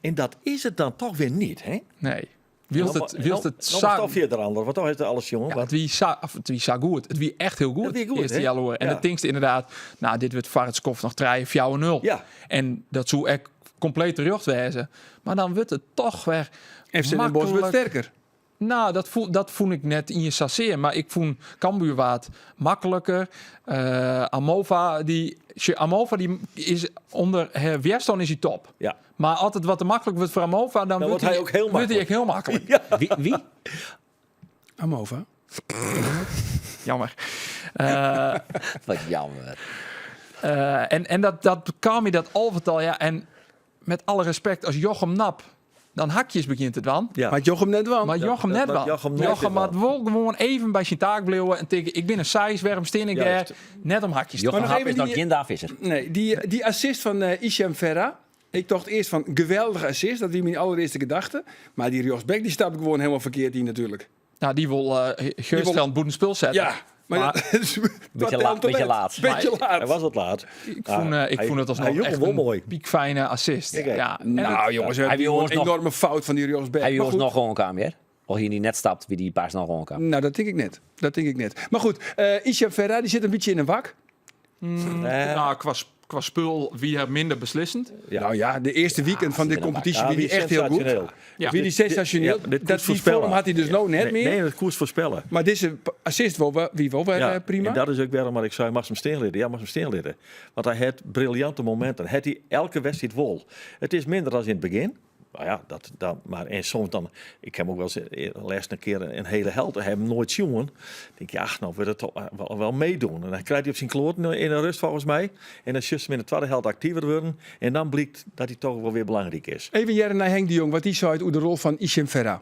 D: En dat is het dan toch weer niet, hè?
H: Nee. Wilt het, wilt het
D: Dan
H: sa-
D: is toch weer de ander, want toch is het alles, jongen.
H: Ja,
D: Wat-
H: het wie sa, of het wie sa goed. Het wie echt heel goed.
D: Het wie goed,
H: Eerste
D: hè?
H: jaloer. En
D: Ja.
H: het dingste inderdaad, nou, dit wordt voor het skof nog 3 4-0.
D: Ja.
H: En dat zou echt compleet terecht wezen. Maar dan wordt het toch weer
A: FC Den Bosch wordt
H: makkelijk.
A: sterker.
H: Nou, dat voel ik net in je sasseer. Maar ik voel Cambuur wat makkelijker. Amova, die, Amova die is onder Weerstand is hij top.
D: Ja.
H: Maar altijd wat te makkelijk wordt voor Amova, dan,
D: wordt hij ook heel
H: wordt hij
D: makkelijk.
H: ook heel makkelijk.
C: Wie? Wie?
A: Amova.
H: Jammer.
C: Wat jammer.
H: En dat kwam je dat alvertal. Ja, en met alle respect, als Jochem Nap dan hakjes begint het dan.
D: Ja.
A: Maar Jochem net wel.
H: Maar Jochem
D: dat
H: net
D: maakt
H: wel.
D: Jochem net
H: Jochem
D: wel.
H: had wel gewoon even bij zijn taak blijven en tegen ik ben een size, waarom steen ik daar?
D: Juist.
H: Net om hakjes te
C: Jochem
A: nog
C: Hap
A: even
C: is nog
A: die-
C: geen Daan Visser.
A: Nee, die assist van Isham Ferra. Ik dacht eerst van geweldige assist, dat was mijn allereerste gedachte. Maar die Rios Beck die stapt gewoon helemaal verkeerd in natuurlijk.
H: Nou, die wil Geurstrand boet een spul zetten.
A: Ja, maar,
H: Maar-
A: dat is
C: Beetje laat.
A: Beetje laat.
D: Hij was wat laat.
H: Ik vond, ik
D: hij-
H: vond het alsnog
D: hij joeg
H: echt
D: hem wel
H: een
D: mooi.
H: piekfijne assist.
D: Kijk,
H: Ja. En
A: Nou
H: het-
A: jongens,
C: Hij
A: hij
C: wil
A: een
C: ons nog-
A: enorme fout van die Rios Beck.
C: Hij
A: Maar
C: jongens
A: goed.
C: nog gewoon kwam, hè? Of hier niet net stapt, wie die paas nog gewoon kwam.
A: Nou, dat denk ik net. Dat denk ik net. Maar goed, Isham Ferra die zit een beetje in een wak.
H: Nou, qua spul wie er minder beslissend.
D: Ja.
A: Nou ja, de eerste weekend van de
C: zit in een
A: competitie
D: Ja,
A: wie die
D: wie
A: echt heel goed.
D: sensationeel.
H: Ja.
A: Wie die sensationeel.
D: Ja, dit
A: dat
D: koers
A: die
D: voorspellen.
A: vorm had hij dus nou net
D: nee,
A: meer.
D: Nee, dat koers voorspellen.
A: Maar deze assist wel, wie wel
D: Ja,
A: prima.
D: En dat is ook waarom ik zei, mag hem steen Ja, mag hem steen Want hij had briljante momenten. Het hij elke wedstrijd wol. Het is minder dan in het begin. Nou ja, dat, dat, maar en soms dan, ik heb ook wel eens les een keer een hele held, hij hem nooit jongen. Ik denk, ja, nou wil het toch wel meedoen. En dan krijgt hij op zijn kloot in de rust volgens mij. En dan just hem in de tweede helft actiever worden. En dan blijkt dat hij toch wel weer belangrijk is.
A: Even jaren naar Henk de Jong, wat die zei over de rol van Isham Ferra.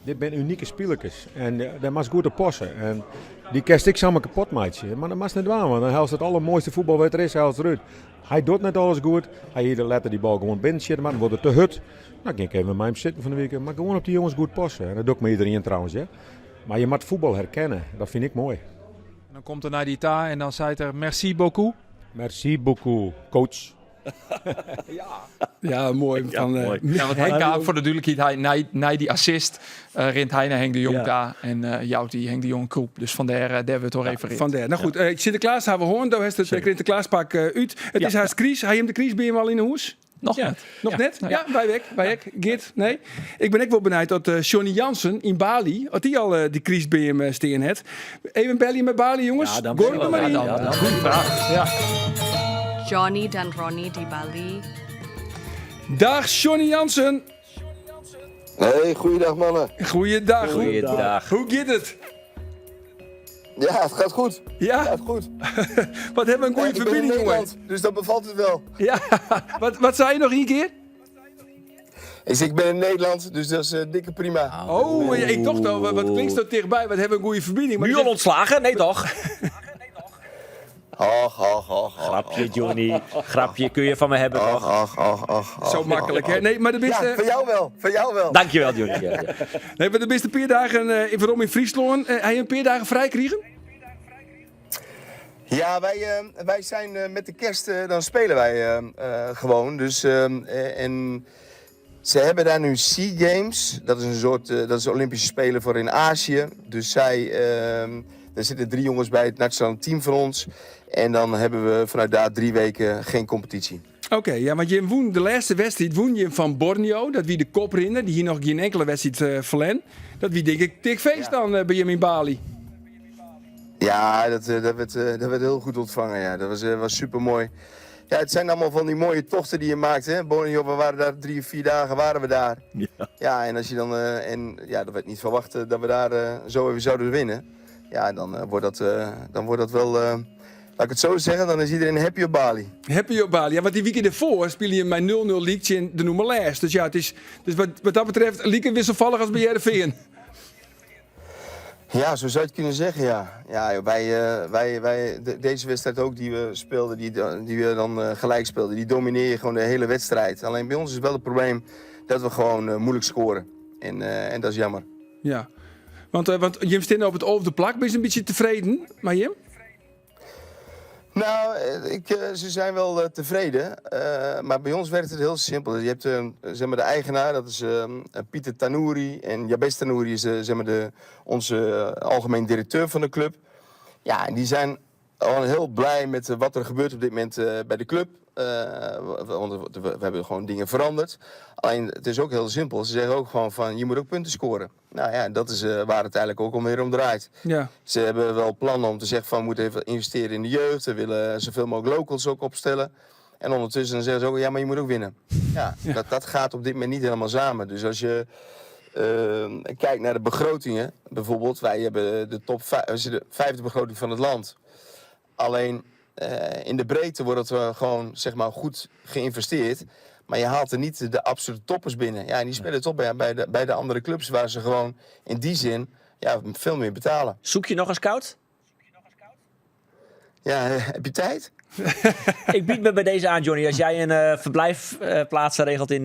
J: Dit zijn unieke spelers en daar mag goed op passen. En die kerst ik samen kapot maken. Maar dat mag niet waar, want dan helpt het allermooiste voetbal wat er is, helpt eruit. Hij doet net alles goed. Hij hier letter die bal gewoon binnen zitten, maar dan wordt het te hut. Nou, ik ging even met hem zitten van de week, maar gewoon op die jongens goed passen. En dat doe ik met iedereen trouwens, hè. Maar je moet voetbal herkennen, dat vind ik mooi.
H: En dan komt er naar die ta en dan zei er merci beaucoup.
J: Merci beaucoup, coach.
A: Ja, mooi. Van,
D: mooi.
H: Ja, want hij kwam voor de duidelijkheid, hij, na die assist rent hij naar Henk de Jong
D: Ja.
H: daar en jouwt die Henk de Jong kroep. Dus vandaar, daar wordt het refereerd.
A: Vandaar. Nou goed, Sinterklaas hebben we hoorn. Daar heeft het Sinterklaaspak uit. Het is haast Kries. Hij hem de Kries bij hem al in de hoes?
H: Nog net.
A: Nog
H: Ja.
A: net?
H: Nou
A: Ja, wij weg. Wij weg. Geert, nee. Ik ben ook wel benieuwd dat Johnny Jansen in Bali, dat die al die Kries bij hem steen het. Even bellen met Bali, jongens.
D: Ja, dan
A: Gooi
D: wel.
A: er maar in.
H: Ja, dan, goeie vraag. Ja.
K: Johnny dan Ronnie di Bali.
A: Dag Johnny Jansen.
L: Hey, goeiedag mannen.
A: Goeiedag.
C: Goeiedag.
A: Hoe gaat het?
L: Ja, het gaat goed.
A: Ja?
L: Het gaat goed.
A: Wat hebben we een goede
L: Ja, ik ben in
A: verbinding, jongen.
L: Nederland, dus dat bevalt het wel.
A: Ja, wat zei je nog één keer?
L: Ik zeg, ik ben in Nederland, dus dat is dikke prima.
A: Oh, ja, ik dacht al, wat klinkt zo dichtbij? Wat hebben we een goede verbinding. Maar
C: Nu
A: dat
C: al ontslagen? Nee toch?
L: Ach, ach, ach, ach.
C: Grapje, Johnny. Grapje kun je van me hebben,
L: Ach,
C: toch?
L: ach, ach, ach, ach.
A: Zo makkelijk, hè? Nee, maar de beste,
L: Ja, van jou wel. Van jou wel.
C: Dankjewel, Johnny. Ja, ja.
A: nee, maar de beste paar dagen waarom in Friesland? Hij een paar dagen vrij kregen?
L: Ja, wij zijn met de kerst, dan spelen wij gewoon. Dus, en ze hebben daar nu SEA Games. Dat is een soort, dat is de Olympische Spelen voor in Azië. Dus zij, Er zitten drie jongens bij het nationale team van ons. En dan hebben we vanuit daar drie weken geen competitie.
A: Oké, ja, want je wûn de lêste wedstriid wûn je fan Borneo. Dat wie de koprinner, dy hie noch gjin inkelde wedstriid uh, ferlern. Dat wie tink ik dik feest dan uh, by jim yn Bali.
L: Ja, dat, dat, werd, dat werd heel goed ontvangen. Ja. Dat was, was super mooi. Ja, het zijn allemaal van die mooie tochten die je maakt. Hè? Borneo, we waren daar 3, 4 dagen waren we daar. Ja, en als je dan. En ja, dat werd niet verwacht dat we daar zo even zouden winnen. Ja, dan, wordt dat, dan wordt dat wel. Laat ik het zo zeggen, dan is iedereen happy op Bali.
A: Happy op Bali. Ja, want dy wike dêrfoar spile je mei 0-0 lyk yn de nûmer lêst. Dus ja, it is, dus wat dat betreft like wisselfallich as by Hearrenfean.
L: Ja, zo zou je het kunnen zeggen, ja. Ja, joh, wij, deze wedstrijd ook die we speelden, die we dan gelijk speelden, die domineer je gewoon de hele wedstrijd. Alleen bij ons is wel het probleem dat we gewoon moeilijk scoren. En dat is jammer.
A: Ja. Want jim steane op it alfde plak, binne se in bytsje tefreden mei jim?
L: Nou, ze zijn wel tevreden. Maar bij ons werkt het heel simpel. Je hebt zeg maar de eigenaar, dat is Pieter Tanouri. En Jabez Tanouri is zeg maar onze algemeen directeur van de club. Ja, en die zijn al heel blij met wat er gebeurt op dit moment bij de club. Want we hebben gewoon dingen veranderd. Alleen het is ook heel simpel. Ze zeggen ook gewoon van je moet ook punten scoren. Nou ja, dat is waar het eigenlijk ook om weer om draait. Ze hebben wel plannen om te zeggen van we moeten even investeren in de jeugd. We willen zoveel mogelijk locals ook opstellen. En ondertussen zeggen ze ook, ja, maar je moet ook winnen. Ja, dat gaat op dit moment niet helemaal samen. Dus als je kijkt naar de begrotingen, bijvoorbeeld, wij hebben de top vijf, we zitten de vijfde begroting van het land. Alleen in de breedte wordt het gewoon zeg maar, goed geïnvesteerd. Maar je haalt er niet de absolute toppers binnen. Ja, en die spelen toch bij de andere clubs waar ze gewoon in die zin, ja, veel meer betalen.
C: Zoek je nog een scout?
L: Ja, heb je tijd?
C: Ik bied me bij deze aan, Johnny. Als jij een verblijfplaats regelt in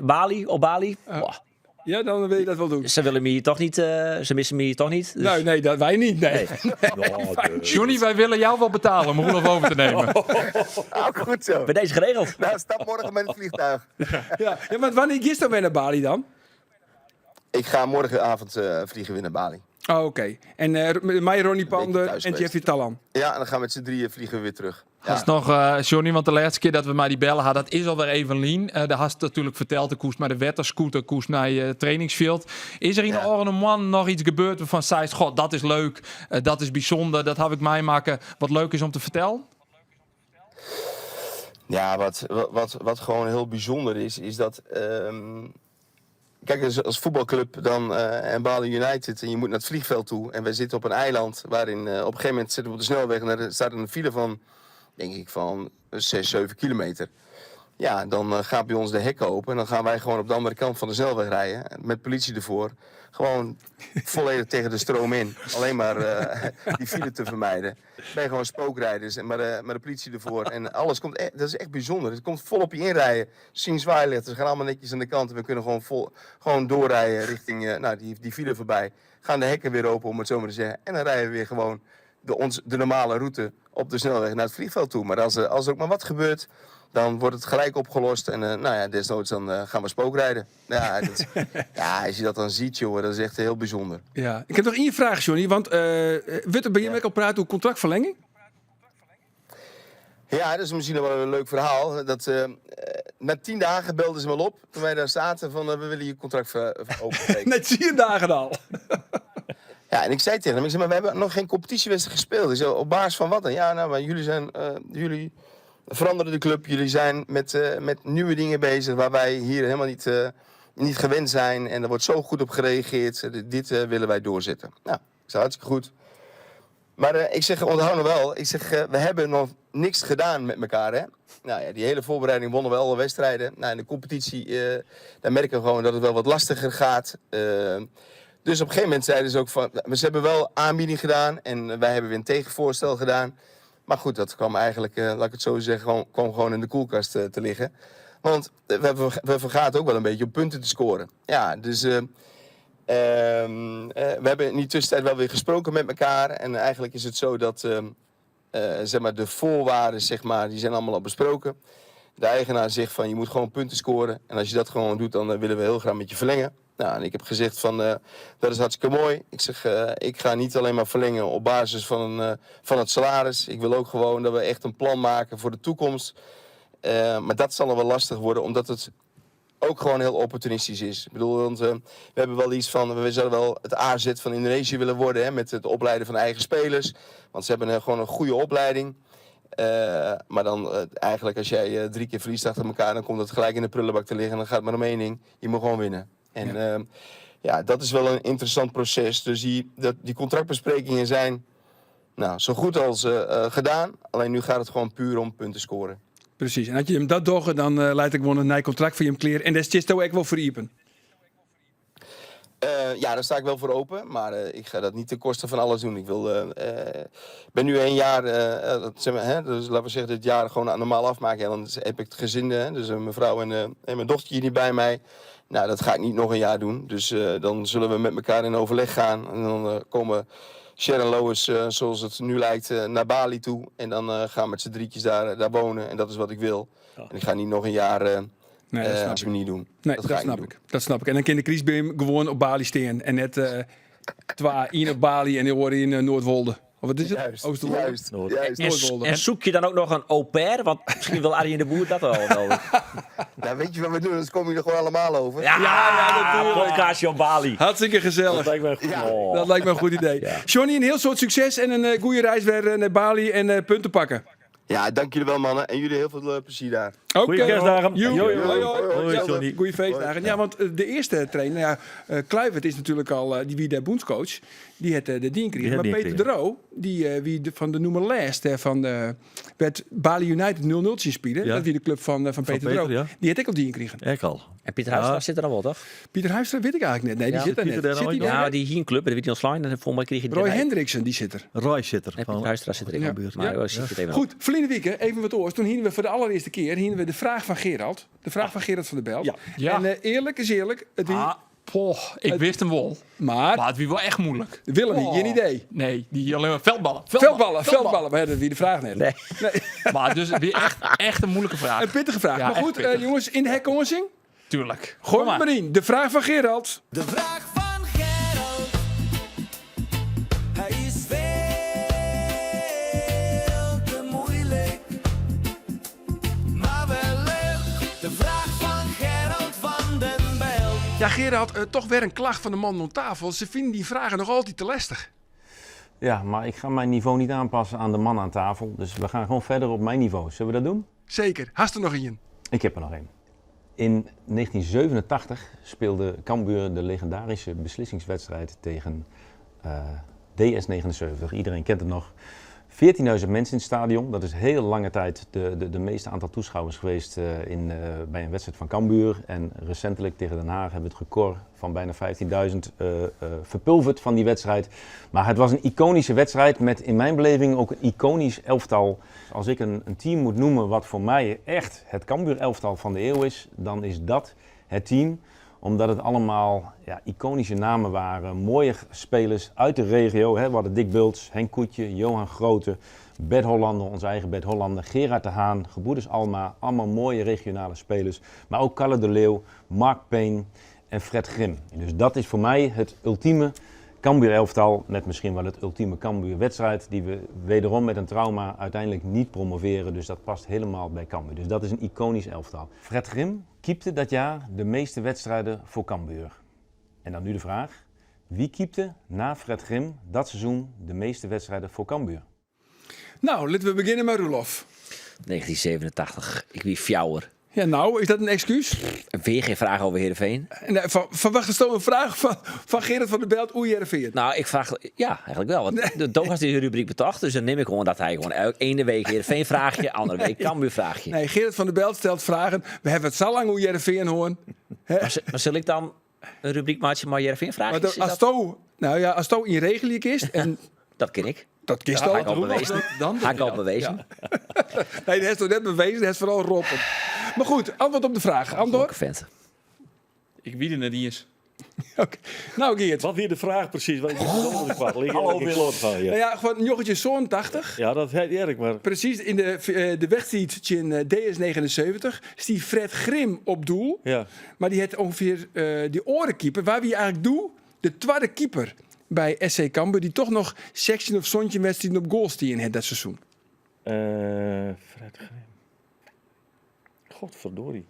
C: Bali, op Bali. Boah,
A: Ja, dan wil je dat wel doen.
C: Ze willen me hier toch niet, ze missen me hier toch niet. Dus-
A: Nee, nee, dat, wij niet. Nee.
H: Johnny, wij willen jou wel betalen om Roelof over te nemen.
L: Oh, goed zo.
C: Bij deze geregeld.
L: Nou, stap morgen met het vliegtuig.
A: Ja, maar wanneer is dan weer naar Bali dan?
L: Ik ga morgenavond vliegen weer naar Bali.
A: Oh, oké. En mij, Ronnie Pander
L: thuis
A: en
L: geweest.
A: Jeffrey Talan.
L: Ja, en dan gaan we met z'n drieën vliegen we weer terug.
H: Dat is nog, Johnny, want de laatste keer dat we mei dy belle ha, dat is alwer even lyn. Daar hast natuerlik ferteld, de koest mei de wetterscooter, koest nei je trainingsfjild. Is der yn de ôfrûne moanne noch yts gebeurd wêrfan'tst seist, god, dat is leuk, dat is bysûnder, dat ha ik meimakke, wat leuk is om te fertellen?
L: Ja, wat gewoon heel bijzonder is, is dat. Kijk, als voetbalclub dan en Bali United en je moet naar het vliegveld toe. En wij zitten op een eiland waarin op een gegeven moment zitten we op de snelweg en er staat een file van, denk ik, van 6, 7 kilometer. Ja, dan gaat bij ons de hekken open en dan gaan wij gewoon op de andere kant van de snelweg rijden. Met politie ervoor. Gewoon volledig tegen de stroom in. Alleen maar die file te vermijden. Ben je gewoon spookrijders en maar de politie ervoor. En alles komt, dat is echt bijzonder. Het komt vol op je inrijden. Zien zwaailichten, ze gaan allemaal netjes aan de kant. En we kunnen gewoon, gewoon doorrijden richting nou, die file voorbij. Gaan de hekken weer open, om het zo maar te zeggen. En dan rijden we weer gewoon de normale route op de snelweg naar het vliegveld toe. Maar als er ook maar wat gebeurt, dan wordt het gelijk opgelost. En nou ja, desnoods dan gaan we spookrijden. Ja, ja, als je dat dan ziet, joh, dat is echt heel bijzonder.
A: Ja. Ik heb noch ien fraach, Johnny. Want wurdt der by jim ek al praat oer contractferlinging?
L: Ja, dat is misschien nog wel een leuk verhaal. Dat, na 10 dagen belden ze me al op toen wij daar zaten van we willen je contract openbreken.
A: Nei 10 dagen al.
L: Ja, en ik zei tegen hem, ik zei, maar we hebben nog geen competitiewedstrijd gespeeld. Ik zei, op basis van wat dan? Ja, nou, maar jullie veranderen de club. Jullie zijn met nieuwe dingen bezig waar wij hier helemaal niet gewend zijn. En er wordt zo goed op gereageerd. Dit willen wij doorzetten. Nou, ik zei, hartstikke goed. Maar ik zeg, onthoud nog wel, ik zeg, we hebben nog niks gedaan met elkaar, hè? Nou ja, die hele voorbereiding wonnen we alle wedstrijden. Nou, in de competitie, daar merken we gewoon dat het wel wat lastiger gaat. Dus op een gegeven moment zeiden ze ook van, ze hebben wel aanbieding gedaan en wij hebben weer een tegenvoorstel gedaan. Maar goed, dat kwam eigenlijk, laat ik het zo zeggen, kwam gewoon in de koelkast te liggen. Want we vergaten ook wel een beetje om punten te scoren. Ja, dus we hebben in die tussentijd wel weer gesproken met elkaar. En eigenlijk is het zo dat zeg maar, de voorwaarden, zeg maar, die zijn allemaal al besproken. De eigenaar zegt van je moet gewoon punten scoren. En als je dat gewoon doet, dan willen we heel graag met je verlengen. Nou, en ik heb gezegd van, dat is hartstikke mooi. Ik zeg, ik ga niet alleen maar verlengen op basis van, van het salaris. Ik wil ook gewoon dat we echt een plan maken voor de toekomst. Maar dat zal nog wel lastig worden, omdat het ook gewoon heel opportunistisch is. Ik bedoel, want we hebben wel iets van, we zouden wel het AZ van Indonesië willen worden hè, met het opleiden van eigen spelers. Want ze hebben gewoon een goede opleiding. Maar dan eigenlijk als jij 3 keer verliest achter elkaar, dan komt dat gelijk in de prullenbak te liggen en dan gaat het maar om één ding. Je moet gewoon winnen. En ja, ja, dat is wel een interessant proces. Dus die contractbesprekingen zijn nou, zo goed als gedaan. Alleen nu gaat het gewoon puur om punten scoren.
A: Precies. En als je hem dat doet, dan leidt ik gewoon een nieuw contract voor je hem kleer. En dat is ook wel voor Iepen.
L: Ja, daar sta ik wel voor open. Maar ik ga dat niet ten koste van alles doen. Ik ben nu 1 jaar, dat, zeg maar, hè, dus laten we zeggen dit jaar gewoon normaal afmaken. En dan heb ik het gezin, hè, dus mijn vrouw en mijn dochtertje hier niet bij mij. Nou, dat ga ik niet nog een jaar doen. Dus dan zullen we met elkaar in overleg gaan. En dan komen Sharon Lois, zoals het nu lijkt, naar Bali toe. En dan gaan we met z'n drietjes daar wonen. En dat is wat ik wil. Ja. En ik ga niet nog een jaar
A: nee, dat snap
L: als
A: ik
L: niet doen.
A: Nee, dat snap ik. Dat snap ik. En dan kan de Kriesbeam gewoon op Bali staan. En net 2 in op Bali en die horen in Noordwolde. Of wat is het?
L: Juist,
A: Oosterwolde?
L: Juist, juist.
A: Noordwolde.
C: En zoek je dan ook nog een au pair? Want misschien wil Arjen de Boer dat al wel.
L: Nou, weet je wat we doen? Dan kom je er gewoon allemaal over.
C: Ja, ja, natuurlijk. Podcastje op Bali.
A: Hartstikke gezellig.
D: Dat lijkt me een goed,
A: ja. Dat lijkt me een goed idee. Ja. Johnny, een heel soort succes en een goede reis weer naar Bali en punten pakken.
L: Ja, dank jullie wel, mannen. En jullie heel veel plezier daar.
A: Oké.
D: Goeie kerstdagen.
A: Hoi, hoi. Hoi, Johnny. Goeie feestdagen. Ja, want de eerste trainer, ja, Kluivert is natuurlijk al, die wie de bondscoach, die het de dien kreeg. Maar Peter de Roo, die wie de, van de noemer last van de, werd Bali United 0-0 spelen. Ja. Dat wie de club van Peter, Peter de Roo. Ja. Die had ik al dien kregen.
D: Ik al.
C: En Pieter Huistra zit er al wel, toch?
A: Pieter Huistra weet ik eigenlijk net. Nee, die zit er net. Zit die
C: ja, die hier een club, dat weet hij ontslaan. En volgens mij kreeg hij
A: Roy Hendriksen, die zit er.
D: Roy zit er.
C: Pieter Huistra zit er in de buurt.
A: Goed, verleden week, even wat oors. Toen hingen we voor de allereerste keer hingen we de vraag van Gerald. De vraag van Gerald van der Belt.
H: Ja.
A: En eerlijk is eerlijk. Het
H: ik wist hem wel.
A: Maar
H: het was wel echt moeilijk.
A: Willem, die geen idee.
H: Nee, die alleen maar veldballen.
A: Veldballen. Maar dat wie de vraag net.
C: Nee.
H: Maar dus weer echt een moeilijke vraag.
A: Een pittige vraag.
H: Ja,
A: maar goed, jongens, in de hekkonzing?
H: Tuurlijk.
A: Gooi maar in. De vraag van Gerald.
M: De vraag van Gerald. Hij is veel te moeilijk. Maar wel leuk. De vraag van Gerald van den Belt.
A: Ja, Gerald, toch weer een klacht van de man om tafel. Ze vinden die vragen nog altijd te lastig.
N: Ja, maar ik ga mijn niveau niet aanpassen aan de man aan tafel. Dus we gaan gewoon verder op mijn niveau. Zullen we dat doen?
A: Zeker. Hast er nog één?
N: Ik heb er nog één. In 1987 speelde Cambuur de legendarische beslissingswedstrijd tegen DS79. Iedereen kent het nog. 14.000 mensen in het stadion. Dat is heel lange tijd de meeste aantal toeschouwers geweest bij een wedstrijd van Cambuur. En recentelijk tegen Den Haag hebben we het record van bijna 15.000 verpulverd van die wedstrijd. Maar het was een iconische wedstrijd met in mijn beleving ook een iconisch elftal. Als ik een team moet noemen wat voor mij echt het Cambuur elftal van de eeuw is, dan is dat het team. Omdat het allemaal iconische namen waren, mooie spelers uit de regio. Hè. We hadden Dick Bults, Henk Koetje, Johan Grote, Bert Hollander, onze eigen Bert Hollander, Gerard de Haan, gebroeders Alma. Allemaal mooie regionale spelers. Maar ook Kalle de Leeuw, Mark Payne en Fred Grim. Dus dat is voor mij het ultieme Cambuur elftal, met misschien wel het ultieme Cambuur wedstrijd, die we wederom met een trauma uiteindelijk niet promoveren. Dus dat past helemaal bij Cambuur. Dus dat is een iconisch elftal. Fred Grim keepte dat jaar de meeste wedstrijden voor Cambuur. En dan nu de vraag, wie keepte na Fred Grim dat seizoen de meeste wedstrijden voor Cambuur?
A: Nou, laten we beginnen met Roelof.
C: 1987, ik wie fjouwer.
A: Ja, nou, is dat een excuus?
C: Weer geen vraag over Heerenveen.
A: Verwacht je een vraag van Gerard van der Belt hoe Heerenveen?
C: Nou, ik vraag... Ja, eigenlijk wel. Want nee. De Doug has deze rubriek betacht. Dus dan neem ik gewoon dat hij gewoon elke ene week Heerenveen vraagje, andere week Cambuur vraagje.
A: Nee, Gerard van der Belt stelt vragen. We hebben het zo lang hoe Heerenveen horen.
C: Maar zal ik dan een rubriek maken maar Heerenveen vraagjes?
A: Maar als dat... Nou ja, als to in regel is en...
C: Dat ken ik.
A: Dat kist
C: al. Al bewezen. Dan ik al bewezen.
A: Ja. Nee, dat is toch net bewezen. Dat is vooral roppen. Maar goed, antwoord op de vraag. Andor?
C: Vent.
H: Ik weet het niet eens.
A: Nou Geert.
D: Wat wie de fraach presys? Want ik ben kwart.
A: Hallo Willem. Nou ja, gewoon 1987.
D: Ja, dat hear ik mar.
A: Presys yn de, de wedstriid tsjin DS79 stie Fred Grim op doel.
D: Ja.
A: Mar dy hat ûngefear dy oare keeper, wa wie eigentlik doe de twadde keeper by SC Cambuur, dy't toch noch 16 of 17 wedstriden op goal stien hat dat seizoen?
D: Fred Grim. Godverdorie.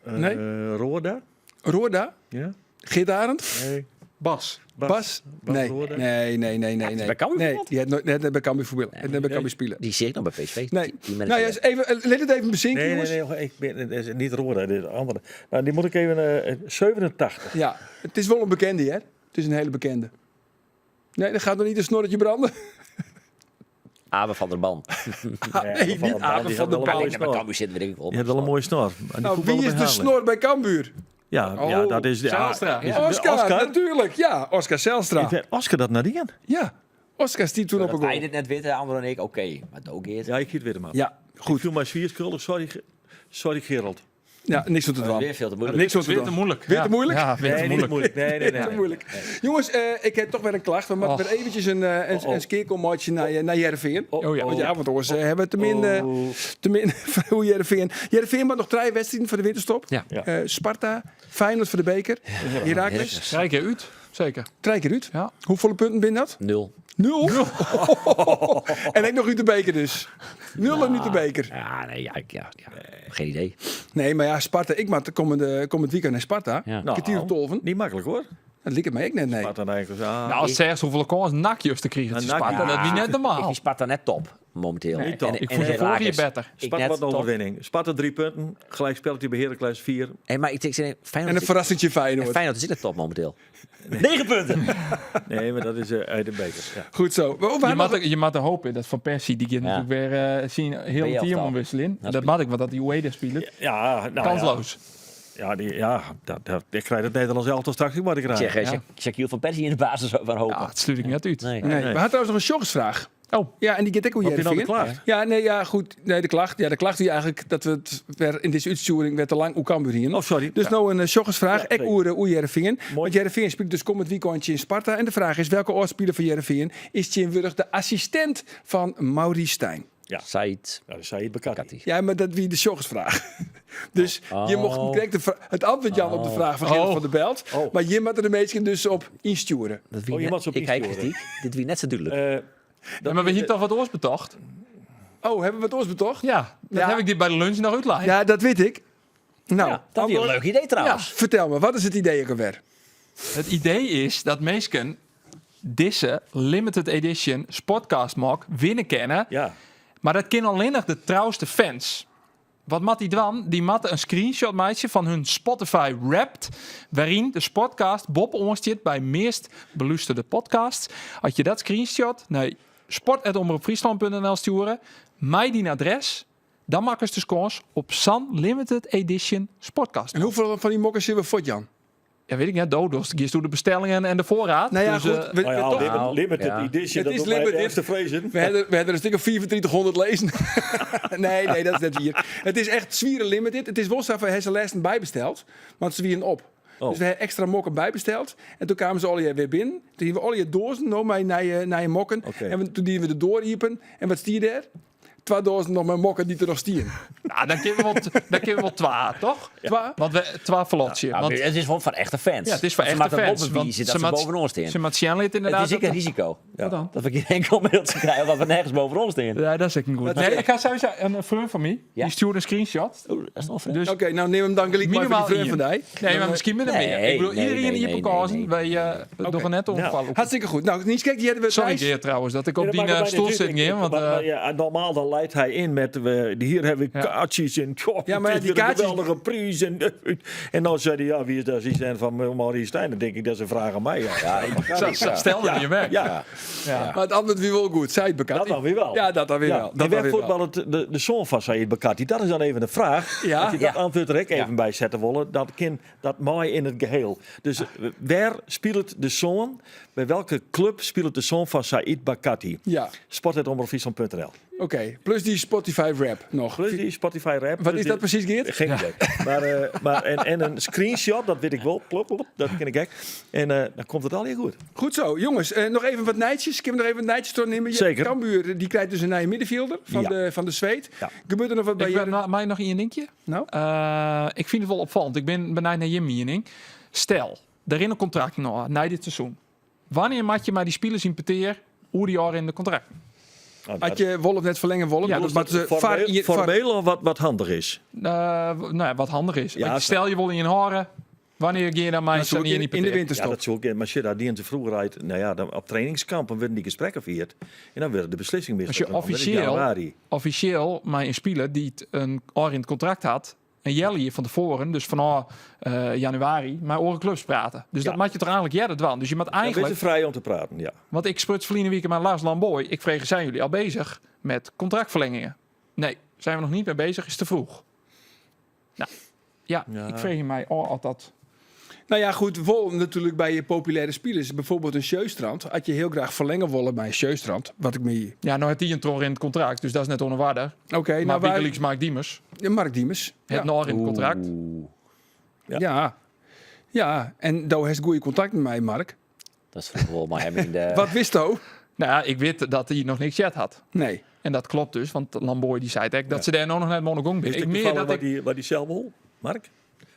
A: Nee.
D: Roorda?
A: Roorda?
D: Ja.
A: Geert Arend?
D: Nee.
H: Bas.
A: Bas?
D: Bas
A: Nee.
D: Roorda?
A: Nee, nee, nee, nee. nee.
C: Bij Cambuur
A: Nee,
C: voetbald?
A: die had nooit net bij Cambuur voetballen. Had net bij Cambuur spelen.
C: Die zit nog bij PSV.
A: Nee.
C: Die manager.
A: Nou ja, eens even, laat het even bezinken,
D: Nee, nee,
A: jongens.
D: nee, ik ben, het is niet Roorda, dit is de andere. Nou, die moet ik even... 87.
A: Ja, het is wel een bekende, hè? Het is een hele bekende. Nee, dat gaat nog niet een snorretje branden.
C: Abe van der Ban.
A: Nee, niet Abe van der Ban.
C: Nee, bij Cambuur zit, weet ik wel.
D: Die had wel een mooie snor. En die
A: Nou,
D: voetbalde
A: wie is
D: bij
A: de
D: Haarlem.
A: snor bij Cambuur?
D: Ja, ja,
A: Oh,
D: dat is... Ja,
H: Zijlstra.
D: is-
A: Oscar, natuurlijk. Ja, Oscar Zijlstra.
D: Ik weet Oscar dat nadien?
A: Ja, Oscar stiet toen op
C: Dat
A: een
C: wij
A: goal.
C: dit net weten, Andor en ik, oké. Maar do Geert.
D: Ja, ik hiet weer maar.
A: Ja, goed.
D: Ik viel mij zwier schuldig. Sorry, sorry Gerald.
A: Ja, niks op te dwan.
C: Weer veel te moeilijk.
A: Niks op te
H: Weer te
A: dwan.
H: moeilijk.
A: Weer
H: Ja.
A: te moeilijk?
H: Ja, weer te
D: Nee, niet
H: moeilijk.
D: moeilijk. Nee, nee, nee.
A: Te moeilijk. Jongens, ik heb toch weer een klacht. We moeten
H: Och.
A: weer eventjes een skeerkommatje naar Heerenveen.
H: Oh ja.
A: Want ja, want anders hebben we te min, te min hoe Heerenveen. Heerenveen maar nog drie wedstrijden voor de winterstop.
C: Ja.
D: Ja.
A: Sparta, Feyenoord voor de beker. Heracles.
H: Drie keer uit, zeker.
A: Drie keer uit.
H: Ja.
A: Hoeveel punten binnen dat?
C: 0.
A: 0. en ik nog uit de beker dus. 0 en uit de beker.
C: Ja, nee, ja, ja. Geen idee.
A: Nee, maar ja, Sparta. Ik moet komend weekend naar Sparta.
C: Ja.
D: Nou,
A: Kwartier op 12.
D: Niet makkelijk hoor.
A: Dat liep het mij ook net, nee.
D: Sparta eigenlijk. Ah,
H: Nou, als het zegt hoeveel kans NAC juist te krijgen.
D: Nou,
H: Het
D: NAC,
H: Sparta,
D: ja.
H: dat is net normaal.
C: Ik vind Sparta net top, momenteel.
D: Niet top.
H: Ik vond ze vorig jaar beter.
C: Ik
D: Sparta
C: net
D: wat een
C: top.
D: overwinning. Sparta 3 punten. Gelijk spelletje bij Heracles 4.
C: Hey, maar ik denk, Feyenoord,
A: En een verrassingje Feyenoord.
C: en Feyenoord is ook net top momenteel. 9 punten.
D: Nee, maar dat is uit de beker. Ja.
A: Goed zo. We, we
H: Je
A: hadden
H: moet,
A: nog-
H: je moet er hopen dat Van Persie, die gaat natuurlijk weer zien heel het team
C: elftal.
H: omwisselen.
C: Dat
H: Dat mag ik, want dat die Ueda spelen.
D: Ja, nou,
H: Kansloos.
D: Ja, ja, die, ja dat, dat, ik krijg het Nederlands elftal straks niet maar ik
C: Ik
D: krijg.
C: zeg, Shaquille van Persie in de basis van hopen.
H: Ja, het sluit ik net uit.
C: Nee.
A: Nee, we hadden trouwens nog een sjoggersvraag.
H: Oh.
A: Ja, en die gaat ook hoe
D: Heb je nou de
A: Heerenveen.
D: klacht?
A: Ja, nee, ja, goed. Nee, de klacht. Ja, de klacht die eigenlijk dat we het weer in deze uitsturing werd te lang hoe Cambuur hier.
D: Oh, sorry.
A: Dus
D: Ja.
A: nou een sjoggersvraag.
D: Ja,
A: Ik
D: zeker.
A: oer oer Heerenveen. Want Heerenveen speelt dus komend weekendje in Sparta. En de vraag is, welke oorspeler van Heerenveen is tegenwoordig de assistent van Maurice Stijn?
D: Ja.
C: Said.
D: Ja, dat zei je Bakati.
A: Ja, maar dat wie de sjoggersvraag. Dus je mocht
C: Oh.
A: direct het antwoord Jan op de vraag van Gerrit
H: Oh.
A: van der Belt.
D: Oh.
A: Maar je moet er de meesten dus op insturen.
C: Dat wie
D: Oh, je
C: net-
D: mag ze op
C: ik krijg
D: insturen.
C: kritiek. Dit wie net zo duidelijk.
H: Ja, maar we hier toch wat oors betocht?
A: Oh, hebben we het ons betocht?
H: Ja, dat
A: Ja.
H: heb ik dit bij de lunch nog uitleggen.
A: Ja, dat weet ik. Nou,
C: ja, dat is een leuk idee trouwens.
A: Vertel me, wat is het idee ook alweer?
H: Het idee is dat meesken deze limited edition Sportcast mok winnen kennen.
D: Ja.
H: Maar dat kennen alleen nog de trouwste fans. Wat mat die dwan? Die matten een screenshot maatje van hun Spotify Wrapped, waarin de Sportcast Bob ons zit bij meest beluisterde podcasts. Als je dat screenshot naar sport@omroepfriesland.nl sturen, mij die adres, dan maken ze dus kans op San Limited Edition Sportcast.
A: En hoeveel van die mokken zullen we voor, Jan?
H: Ja, weet ik net, dood. Dus door de bestellingen en de voorraad.
A: Nou ja,
H: Dus,
A: goed.
D: Nou ja,
A: we toch-
D: limited
C: ja.
D: edition.
A: Het
D: Dat
A: is
D: doet mij het
A: limited.
D: ergste vrezen.
A: We hebben er een stuk of 3400 lezen. nee, nee, dat is net hier. Het is echt zwieren limited. Het is wel zo van ze lessen bijbesteld, want ze wieren op.
D: Oh.
A: Dus we hebben extra mokken bijbesteld. En toen kwamen ze al weer binnen. Toen hebben we al je dozen nog maar naar je mokken.
D: Oké.
A: En toen dien we de dooriepen. En wat stier daar? Twee dozen nog maar mokken die er nog stieren.
H: Nou, dan kunnen we wel, dan kunnen we wel twa, toch?
A: Twa?
H: Want we twa verlotje.
C: Ja,
H: want,
C: het is wel van echte fans.
H: ja, het is voor
C: Ze
H: echte
C: maken
H: fans.
C: Op bewijzen dat ze
H: maat-
C: boven ons staan.
H: Ze maat Shanlit inderdaad.
C: Het is ook
H: dat-
C: een risico.
H: Wat dan?
C: Dat we geen enkel mailtje krijgen omdat we nergens boven ons staan.
H: Ja, dat is ik niet goed. Nee, ik ga sowieso een vriend van mij,
C: Ja?
H: die stuurde een screenshot.
C: Oh, dat is nog vreemd.
H: Dus
A: Oké, nou neem hem dan gelijk maar voor
H: minimaal
A: die vriend
H: één.
A: van die.
H: Nee, maar misschien met een
C: Nee,
H: meer. Ik bedoel,
C: nee,
H: iedereen
C: nee,
H: die
C: nee,
H: op elkaar
C: nee,
H: zien, wij doen er net ongevallen.
A: Hartstikke goed. Nou, Niels, kijk, die hebben we
H: Sorry
A: Thijs.
H: Geert trouwens, dat ik
D: Ja,
H: op
D: dat
H: die
D: maakt
H: eh,
D: het
H: stoel
D: bijna
H: zit,
D: niet uit.
H: Geert, want
D: Maar- maar
H: eh,
D: ja, normaal dan leidt hij in met hier heb ik
H: Ja.
D: kaartjes en tjoh,
A: Ja, maar
D: het is
A: die
D: weer een
A: kaartjes-
D: geweldige prijs. En, en dan zei hij, ja, wie is de assistent van Maurice Stijn? Dan denk ik, dat is een vraag aan mij. Ja, ja,
H: zo- zo stelde hij hem weg.
D: ja,
H: Ja.
A: Maar het antwoord wie wel goed. Zij het bekend.
D: dat dan weer wel.
A: Ja, dat dan weer
D: Ja.
A: wel. Dat
D: en
A: dan
D: waar
A: weer wel.
D: voetbal het, de zoon van Said Bakati? Dat is dan even de vraag.
A: Ja.
D: Dat je dat
C: Ja.
D: antwoord er ook even bij zetten willen. Dat kind dat mooi in het geheel. Dus waar speelt de zoon? Bij welke club speelt de zoon van Said Bakati?
A: Ja,
D: Sport.omroepfriesland.nl
A: oké. Plus die Spotify Wrapped noch.
D: Plus die Spotify Wrapped.
A: Wat is dat presys, Geert?
D: Geen idee. Maar, maar en een screenshot, dat weet ik wel. Plop, plop, dat ken ik echt. En dan komt het al heel goed.
A: Goed zo, jongens. Nog even wat nijtsjes. Kunnen we nog even wat nijtsjes doornemen?
D: Zeker.
A: Cambuur, die krijgt dus een nieuwe middenvelder van de Zweed.
D: Ja.
A: Gebeurt er nog wat bij
H: Ik
A: je?
H: ben, mij nog één dingetje?
A: Nou?
H: Ik vind het wel opvallend. Ik ben benieuwd naar je mening. Stel, er in een contract nog, na dit seizoen. Wanneer moet je maar die spelers in peteer hoe die al in de contract?
D: Nou,
A: Had je Wolf net verlengen, Wolf?
H: Ja,
A: dat maar ze
D: Formeel of wat handig is?
H: Nou ja, wat handig is.
D: Ja,
H: Want stel je wil in je haren, wanneer ga je dan maar
A: Dat zoek ik in de winterstop.
D: Ja, dat zoek ik. Maar shit, dat die te vroeger uit, nou ja, dan op trainingskampen werden die gesprekken gevoerd. En dan werden de beslissingen
H: Als je
D: genomen. Dat is januari.
H: officieel maar een speler die het een oor in het contract had, en Jelle hier van tevoren, dus vanaf januari, maar oren clubs praten. Dus dat maak je toch eigenlijk jij dat wel. Dus je moet
D: Dan ben je
H: eigenlijk,
D: vrij om te praten, ja.
H: want ik spruts verleden week met Lars Lamboy. Ik vreeg, zijn jullie al bezig met contractverlengingen? Nee, zijn we nog niet mee bezig, is te vroeg. Nou, ja,
D: Ja.
H: ik vreeg mij al altijd.
A: Nou ja, goed, Wol natuurlijk bij je populaire spelers. Bijvoorbeeld een Sjöstrand. Had je heel graag verlengen wollen bij een Sjöstrand. Wat ik me...
H: Ja, nou had die een troor in het contract, dus dat is net onwaardig.
A: Oké,
H: maar
A: nou wij...
H: Wikileaks maakt Diemers.
A: Ja, Mark Diemers.
H: Het
A: Ja.
H: nog in het contract.
D: Ja.
A: Ja. Ja, en daar heeft goede contact met mij, Mark.
C: Dat is wel maar hem in de...
A: Wat wist u?
H: Nou ja, ik weet dat hij nog niks chat had.
A: Nee.
H: En dat klopt dus, want Lamboy die zei het ook, dat ze daar nou nog net monogong
D: Is
H: zijn.
D: het
H: Ik meer
D: toevallig
H: dat
D: waar
H: ik
D: die, waar die zelf wil, Mark?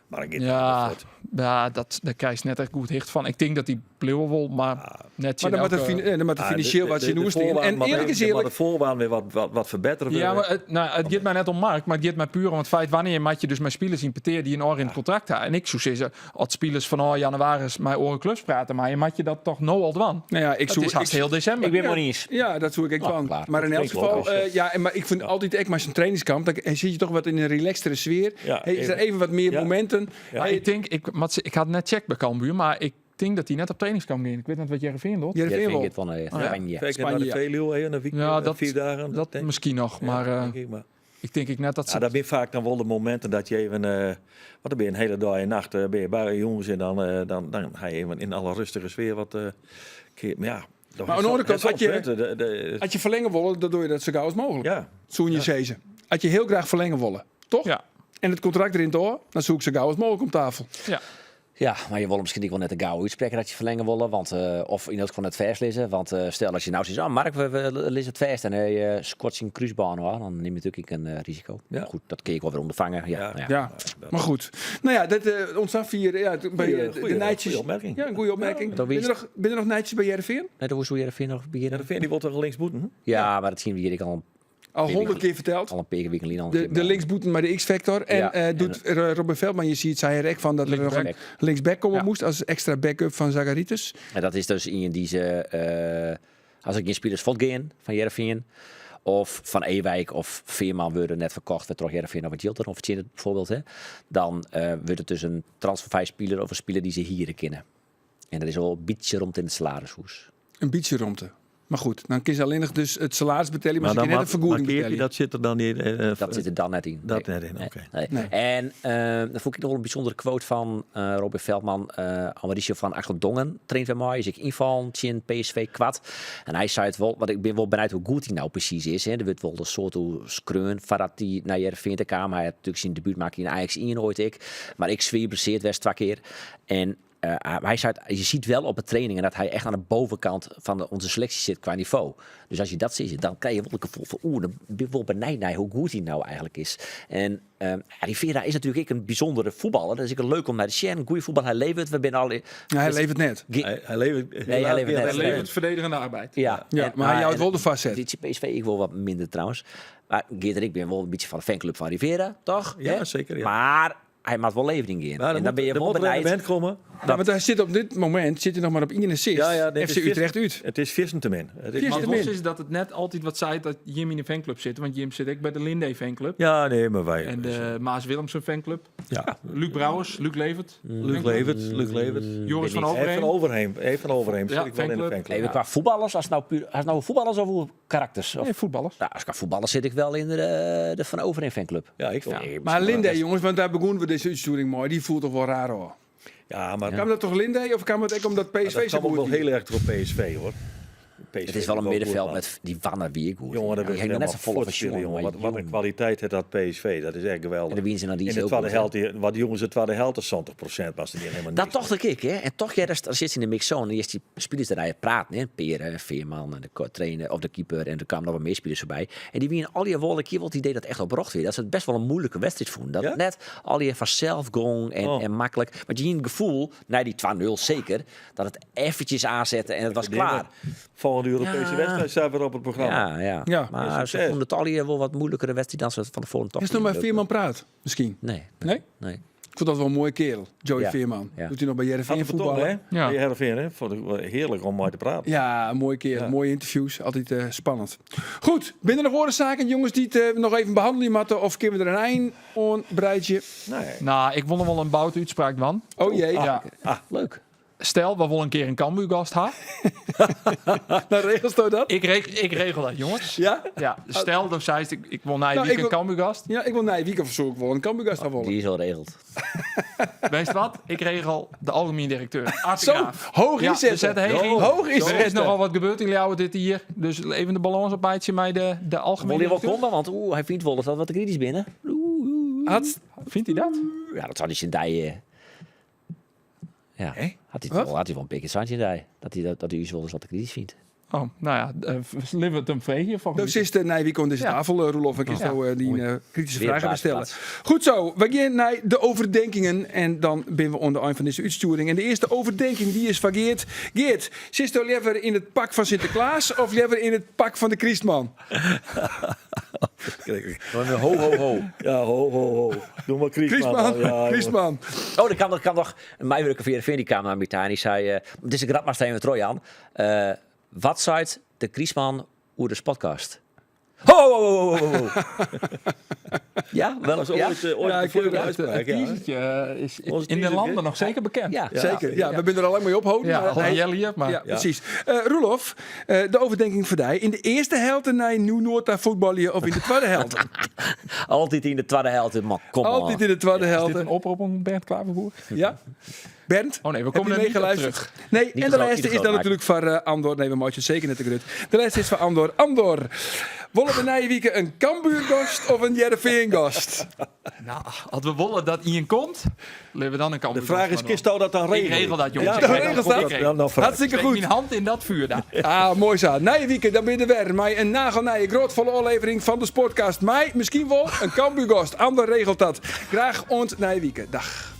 D: Mark is
H: Ja, ja dat, daar krijg je net echt goed hicht van. Ik denk dat die bleeuwen wil, maar net
A: Maar
H: zien
A: dan moet
H: elke-
A: het dan moet het financieel wat je noest in. En eerlijk is eerlijk.
D: Maar de voorwaarden weer wat verbeteren.
H: Ja, maar het, nou, het gaat mij net om Mark, maar het gaat mij puur om het feit wanneer maak je dus mijn spelers in peteer die een oor in het contract hebben. En ik zou zeggen, als spelers van oh, januari mijn oren clubs praten, maar je maak je dat toch no al dwan.
A: Nou ja, ik
H: Het
A: zoek,
H: is haast
A: ik,
H: heel december.
C: Ik ben maar niet eens.
A: Ja, dat zoek ik
C: Nou,
A: van.
C: klaar.
A: Maar in elk
D: klinkt
A: geval,
D: logisch,
A: ja, en, maar ik vind altijd echt maar zo'n trainingskamp, dan zit je toch wat in een relaxtere sfeer.
D: Ja,
A: Hey, is er
D: even.
A: even wat meer
D: Ja.
A: momenten.
D: Ja.
H: Maar ik denk, ik, Mats, ik had net check bij Cambuur, maar ik denk dat hij net op trainingskamp ging. Ik weet net wat Jereveen doet.
C: Ja,
A: Heerenveen
C: vind ik
A: wel.
C: het van
H: Oh, ja.
C: Spanje.
D: Kijk naar de
A: Spanje, ja.
D: Veluwe, hè, een week,
H: Ja, dat-
D: 4 dagen.
H: Dat
D: denk ik.
H: misschien nog,
D: Ja,
H: maar
D: denk ik, maar.
H: ik denk ik net dat ze
D: Ja, dat zijn vaak dan wel de momenten dat je even... want dan ben je een hele dag en nacht ben je bij jongens en dan, dan ga je even in alle rustige sfeer wat keer. Maar ja, dat
A: Maar aan
D: is
A: de andere
D: wel-
A: kant,
D: dat
A: had
D: is
A: je-
D: wel een punt.
A: Had je verlengen wollen, dan doe je dat zo gauw als mogelijk.
D: Ja,
A: Zoen je zezen. Had je heel graag verlengen wollen, toch?
H: Ja.
A: En het contract erin door, dan zoek ik zo gauw als mogelijk om tafel.
H: Ja.
C: Ja, maar je wil misschien ook wel net de gauw uitspreken dat je verlengen willen. Want, of in elk geval het vers lezen. Want stel als je nou zegt, oh Mark, we lezen het vers. En hij scoort zijn kruisbaan, hoor. Dan neem je natuurlijk een risico.
D: Ja.
C: Goed, dat kun je ook wel weer ondervangen. Ja,
D: Ja.
C: nou ja.
A: Ja, maar goed. Nou ja, dat ontstaat hier ja, bij
D: Goeie-
A: de
D: goeie-
A: Nijtjes.
D: goeie opmerking.
A: Ja, een goede opmerking.
C: Dat
A: Ben
C: wist-
A: er nog, ben er nog Nijtjes bij Heerenveen?
C: Nee, dat hoe je nog beginnen.
D: Ja, de Veen die wordt toch linksboeten? hè?
C: Ja, maar dat zien we hier ik al,
A: Al 100 keer verteld.
C: al een paar weken al een
A: De,
C: keer
A: de
C: maar.
A: linksboeten maar de X-factor. En
C: Ja, en-
A: doet Robin Veldman, je ziet, zei er ook van dat er nog een
C: Linksback.
A: linksback komen
H: Ja.
A: moest als extra backup van Zagaritis.
C: En dat is dus iemand die ze, als ik geen spelers gaan van Heerenveen of van Ewijk of Veerman worden net verkocht, werd toch Heerenveen of wat Jilter of Tjin bijvoorbeeld, hè, dan wordt het dus een transfervrij speler of een speler die ze hier kennen. En dat is al een beetje rond in het salarishoes.
A: Een beetje romte. Maar goed, dan kies alleen nog dus het salaris betalen, maar, ze
D: dan
A: kunnen net een vergoeding
D: markeer je
A: betalen.
D: dat zit er dan niet in.
C: Dat zit er dan net in.
D: Dat
C: Nee.
D: net in,
C: Nee,
D: oké.
C: nee.
A: Nee.
C: En dat vond ik nog wel een bijzondere quote van Robin Veldman. Mauricio van Axel Dongen traint bij mij. Is ik inval, Chin, PSV, kwad. En hij zei het wel, want ik ben wel benieuwd hoe goed hij nou precies is. Hè. Er wordt wel een soort hoe skreun, voordat hij naar Heerenveen te kwam. Hij had natuurlijk zijn debuut maken in Ajax 1 ooit ik. Maar ik zweer blesseerd was 2 keer. En hij zei, het, je ziet wel op de trainingen dat hij echt aan de bovenkant van onze selectie zit qua niveau. Dus als je dat ziet, dan krijg je wel het gevoel van, oeh, dan ben ik wel benijd naar hoe goed hij nou eigenlijk is. En Rivera is natuurlijk ook een bijzondere voetballer. Dat is ook leuk om naar de zien. Goeie voetbal, hij levert. We zijn al
A: Ja, hij levert net.
D: Hij levert,
C: Nee, hij levert net.
H: Hij levert verdedigende arbeid.
C: Ja,
A: Ja, maar hij houdt wel de vastzet.
C: Dit PSV, ik wil wat minder trouwens. Maar Geert en ik ben wel een beetje van de fanclub van Rivera, toch?
D: Ja,
C: Hè?
D: zeker, ja.
C: Maar hij maakt wel levering in.
D: Maar
C: En
D: er
C: dan
D: moet,
C: ben je
D: er
C: wel
D: moet
C: benijd.
D: rendement komen.
A: Ja, want hij zit op dit moment zit hij nog maar op 1 assist.
D: Ja, nee, het
A: FC
D: is
A: Utrecht uit.
D: Het is vissen te min. Het is
A: Vissen
H: Maar
A: te
H: het
A: min.
H: los is dat het net altijd wat zei dat Jim in de fanclub zit. Want Jim zit ook bij de Linde fanclub.
D: Ja, nee, maar wij...
H: En de Maas Willemsen fanclub.
D: ja.
H: Luc Brouwers, Luc Levert.
D: Luc Levert, Luc Levert.
H: Joris van
D: Hij heeft
H: Overheem.
D: van Overheem. Hij heeft van Overheem.
H: Ja,
D: Zit ik wel in de
H: fanclub.
D: fanclub.
C: Even qua voetballers, als het nou puur, als het nou voetballers of karakters? Of,
H: Nee, voetballers.
C: Nou, als qua voetballers zit ik wel in de Van Overheem fanclub.
D: Ja, ik wel.
C: Nee,
A: Maar Linde, jongens, want daar begonnen we deze uitsturing mooi. Die voelt toch wel raar hoor.
D: Ja, maar
A: Kwam dat toch Linde of kwam het ook omdat
D: maar
A: PSV
D: dat
A: zo
D: kwam ook
A: goed
D: wel
A: was?
D: heel erg door PSV, hoor. PSV
C: Het is wel een
D: ook
C: middenveld
D: goed,
C: met die Wanne wie goed.
D: Jongen, dat
C: die
D: is
C: ging er net zo
D: helemaal
C: vol van
D: voortspelen, jongen.
C: jongen.
D: Wat, wat een kwaliteit heeft dat PSV. Dat is echt geweldig.
C: En de Wiens en dan die
D: In
C: is
D: de
C: ook
D: tweede
C: goed, hè?
D: helft, die, wat die jongens de tweede helft is 70% was er die helemaal
C: Dat
D: niks.
C: tocht ik, hè. En toch, ja, daar daar zit ze in de mixzone en die is die spelers daar praten, hè. Peren, Veerman en de trainer of de keeper en er kwamen nog wat meer spelers voorbij. En die wien al die wollen keer, want die deed dat echt oprecht weer. Dat ze het best wel een moeilijke wedstrijd vonden. Dat
D: Ja?
C: het net al die vanzelf gong en,
D: Oh.
C: en makkelijk. Maar je had het gevoel, na die 2-0 zeker, dat het eventjes aanzetten en het was klaar.
D: Volgende Europese
C: Ja.
D: wedstrijd staat weer op het programma.
C: Ja, ja.
A: Ja.
C: Maar ze
D: Succes.
C: vonden het al hier wel wat moeilijkere wedstrijd dan ze het van tevoren toch
A: Is nog maar
C: leuk.
A: Veerman praat, misschien?
C: Nee.
A: Nee?
C: Nee.
A: Ik vond dat wel een mooie kerel, Joey
C: Ja.
A: Veerman.
C: Ja.
A: Doet hij nog bij
D: Had
A: Heerenveen
D: het verteld,
A: voetballen?
D: hè?
H: Ja.
D: Bij Heerenveen, hè? Vond ik wel heerlijk om maar te praten.
A: Ja, een mooie kerel.
D: Ja.
A: Mooie interviews. Altijd spannend. Goed, binnen nog oorzaken, jongens, die het eh, nog even behandelen matten. Of kunnen we er een eind aan breidje?
D: Nee.
H: Nou, ik vond hem wel een boute uitspraak, man.
A: Oh jee.
H: Ja.
C: Leuk.
H: Stel, we willen een keer een Cambuurgast ha.
A: Nou, regelst u dat?
H: Ik, regel, ik regel dat, jongens.
A: Ja?
H: Ja, stel, dan zei ze, ik, ik wil naar
A: Nou,
H: week
A: ik
H: een
A: wil-
H: Cambuurgast.
A: Ja, ik wil naar Wieke verzoek wel een Cambuurgast gaan wollen.
C: Die is al regeld.
H: Weet je wat? Ik regel de algemeen directeur. Art de
A: Zo,
H: Graaf.
A: hoog
H: Ja,
A: inzetten.
H: we zetten heeg in.
A: Hoog
H: Er is
A: inzetten.
H: nogal wat gebeurd in jou dit hier. Dus even de balans opbijtje met de, de algemene
C: Wil hij wel
H: directeur.
C: komen? Want oeh, hij vindt wel dat wat kritisch binnen.
A: Had,
H: Vindt hij dat?
C: Ja, dat zou hij zijn dij. Ja, had hij, wel, had hij wel een pikje Sanchez dij. Dat hij dat, dat hij u wel eens wat te kritisch vindt.
H: Oh, nou ja, uh, het hem vregen volgens
A: Dus is de Nijwiek aan deze
H: Ja.
A: tafel, eh, Roelof. Ik is
H: Ja.
A: zo eh, die eh, kritische
C: Weer
A: vragen
C: baas
A: stellen.
C: plaats.
A: Goed zo, we gaan naar de overdenkingen. En dan ben we onder eind van deze uitsturing. En de eerste overdenking die is van Geert. Geert, zit je liever in het pak van Sinterklaas of liever in het pak van de Christman?
C: Ho, ho, ho.
D: Ja, ho, ho, ho. Doe maar Kriesman.
A: Christman,
D: Ja, jongen.
A: Christman.
C: Oh, er kwam, er kwam nog een meiwerker van Heerenveen die kwam naar mij en die zei... dit is een grap, maar staan we Trojan. Wat zei de Kriesman oer de podcast? Ho, ho, ho, ho, ho, ho. ja, wel
D: Dat was
C: ja?
D: ooit, ooit
A: Ja,
D: een
A: ik vind
D: goede
A: het,
D: uitspraak.
H: Het
D: Ja.
H: teasertje is
D: Onze
H: in de
D: teasertje.
H: landen nog zeker bekend.
C: Ja.
A: Zeker, ja, we zijn er al lang mee ophouden.
H: Ja,
A: maar
H: al
A: hij-
H: Jelle hier, maar...
A: Ja, precies. Roelof, de overdenking voor die. In de eerste helft naar Nieuw-Noord daar voetballen of in de tweede helft?
C: Altijd in de tweede helft, man. Kom
A: Altijd in de tweede
H: Is dit
A: helft.
H: een oproep om Bernd Klaverboer?
A: Ja. Bernd?
H: Oh nee, we
A: Heb
H: komen
A: je
H: er niet op
A: meegeluisterd?
H: terug.
A: Nee,
C: Niet
A: en
C: te
A: de
C: groot,
A: laatste
C: niet te
A: is dan
C: groot
A: natuurlijk voor Andor. Nee, we maken het zeker net te grut. De laatste is voor Andor. Andor, willen we na je week een Cambuurgast of een Jereveen-gast?
H: Nou, als we willen dat Ian komt, leren we dan een kant.
D: De vraag is, kist jou dat dan
H: Ik
D: regelen?
H: regel dat, jongens.
D: Ja,
H: Ik
A: dan
H: regel
A: regelt dat.
H: Ik regel.
D: Dan, dan vraag ik.
A: Hartstikke
H: Steek
A: goed.
H: mijn hand in dat vuur daar.
A: Ah, mooi zo. Na je weekend, dan ben je er weer. Maar een nagelnije grootvolle aflevering van de Sportcast. Mij misschien wel een Cambuurgast. Andor regelt dat. Graag ont na je weekend. Dag.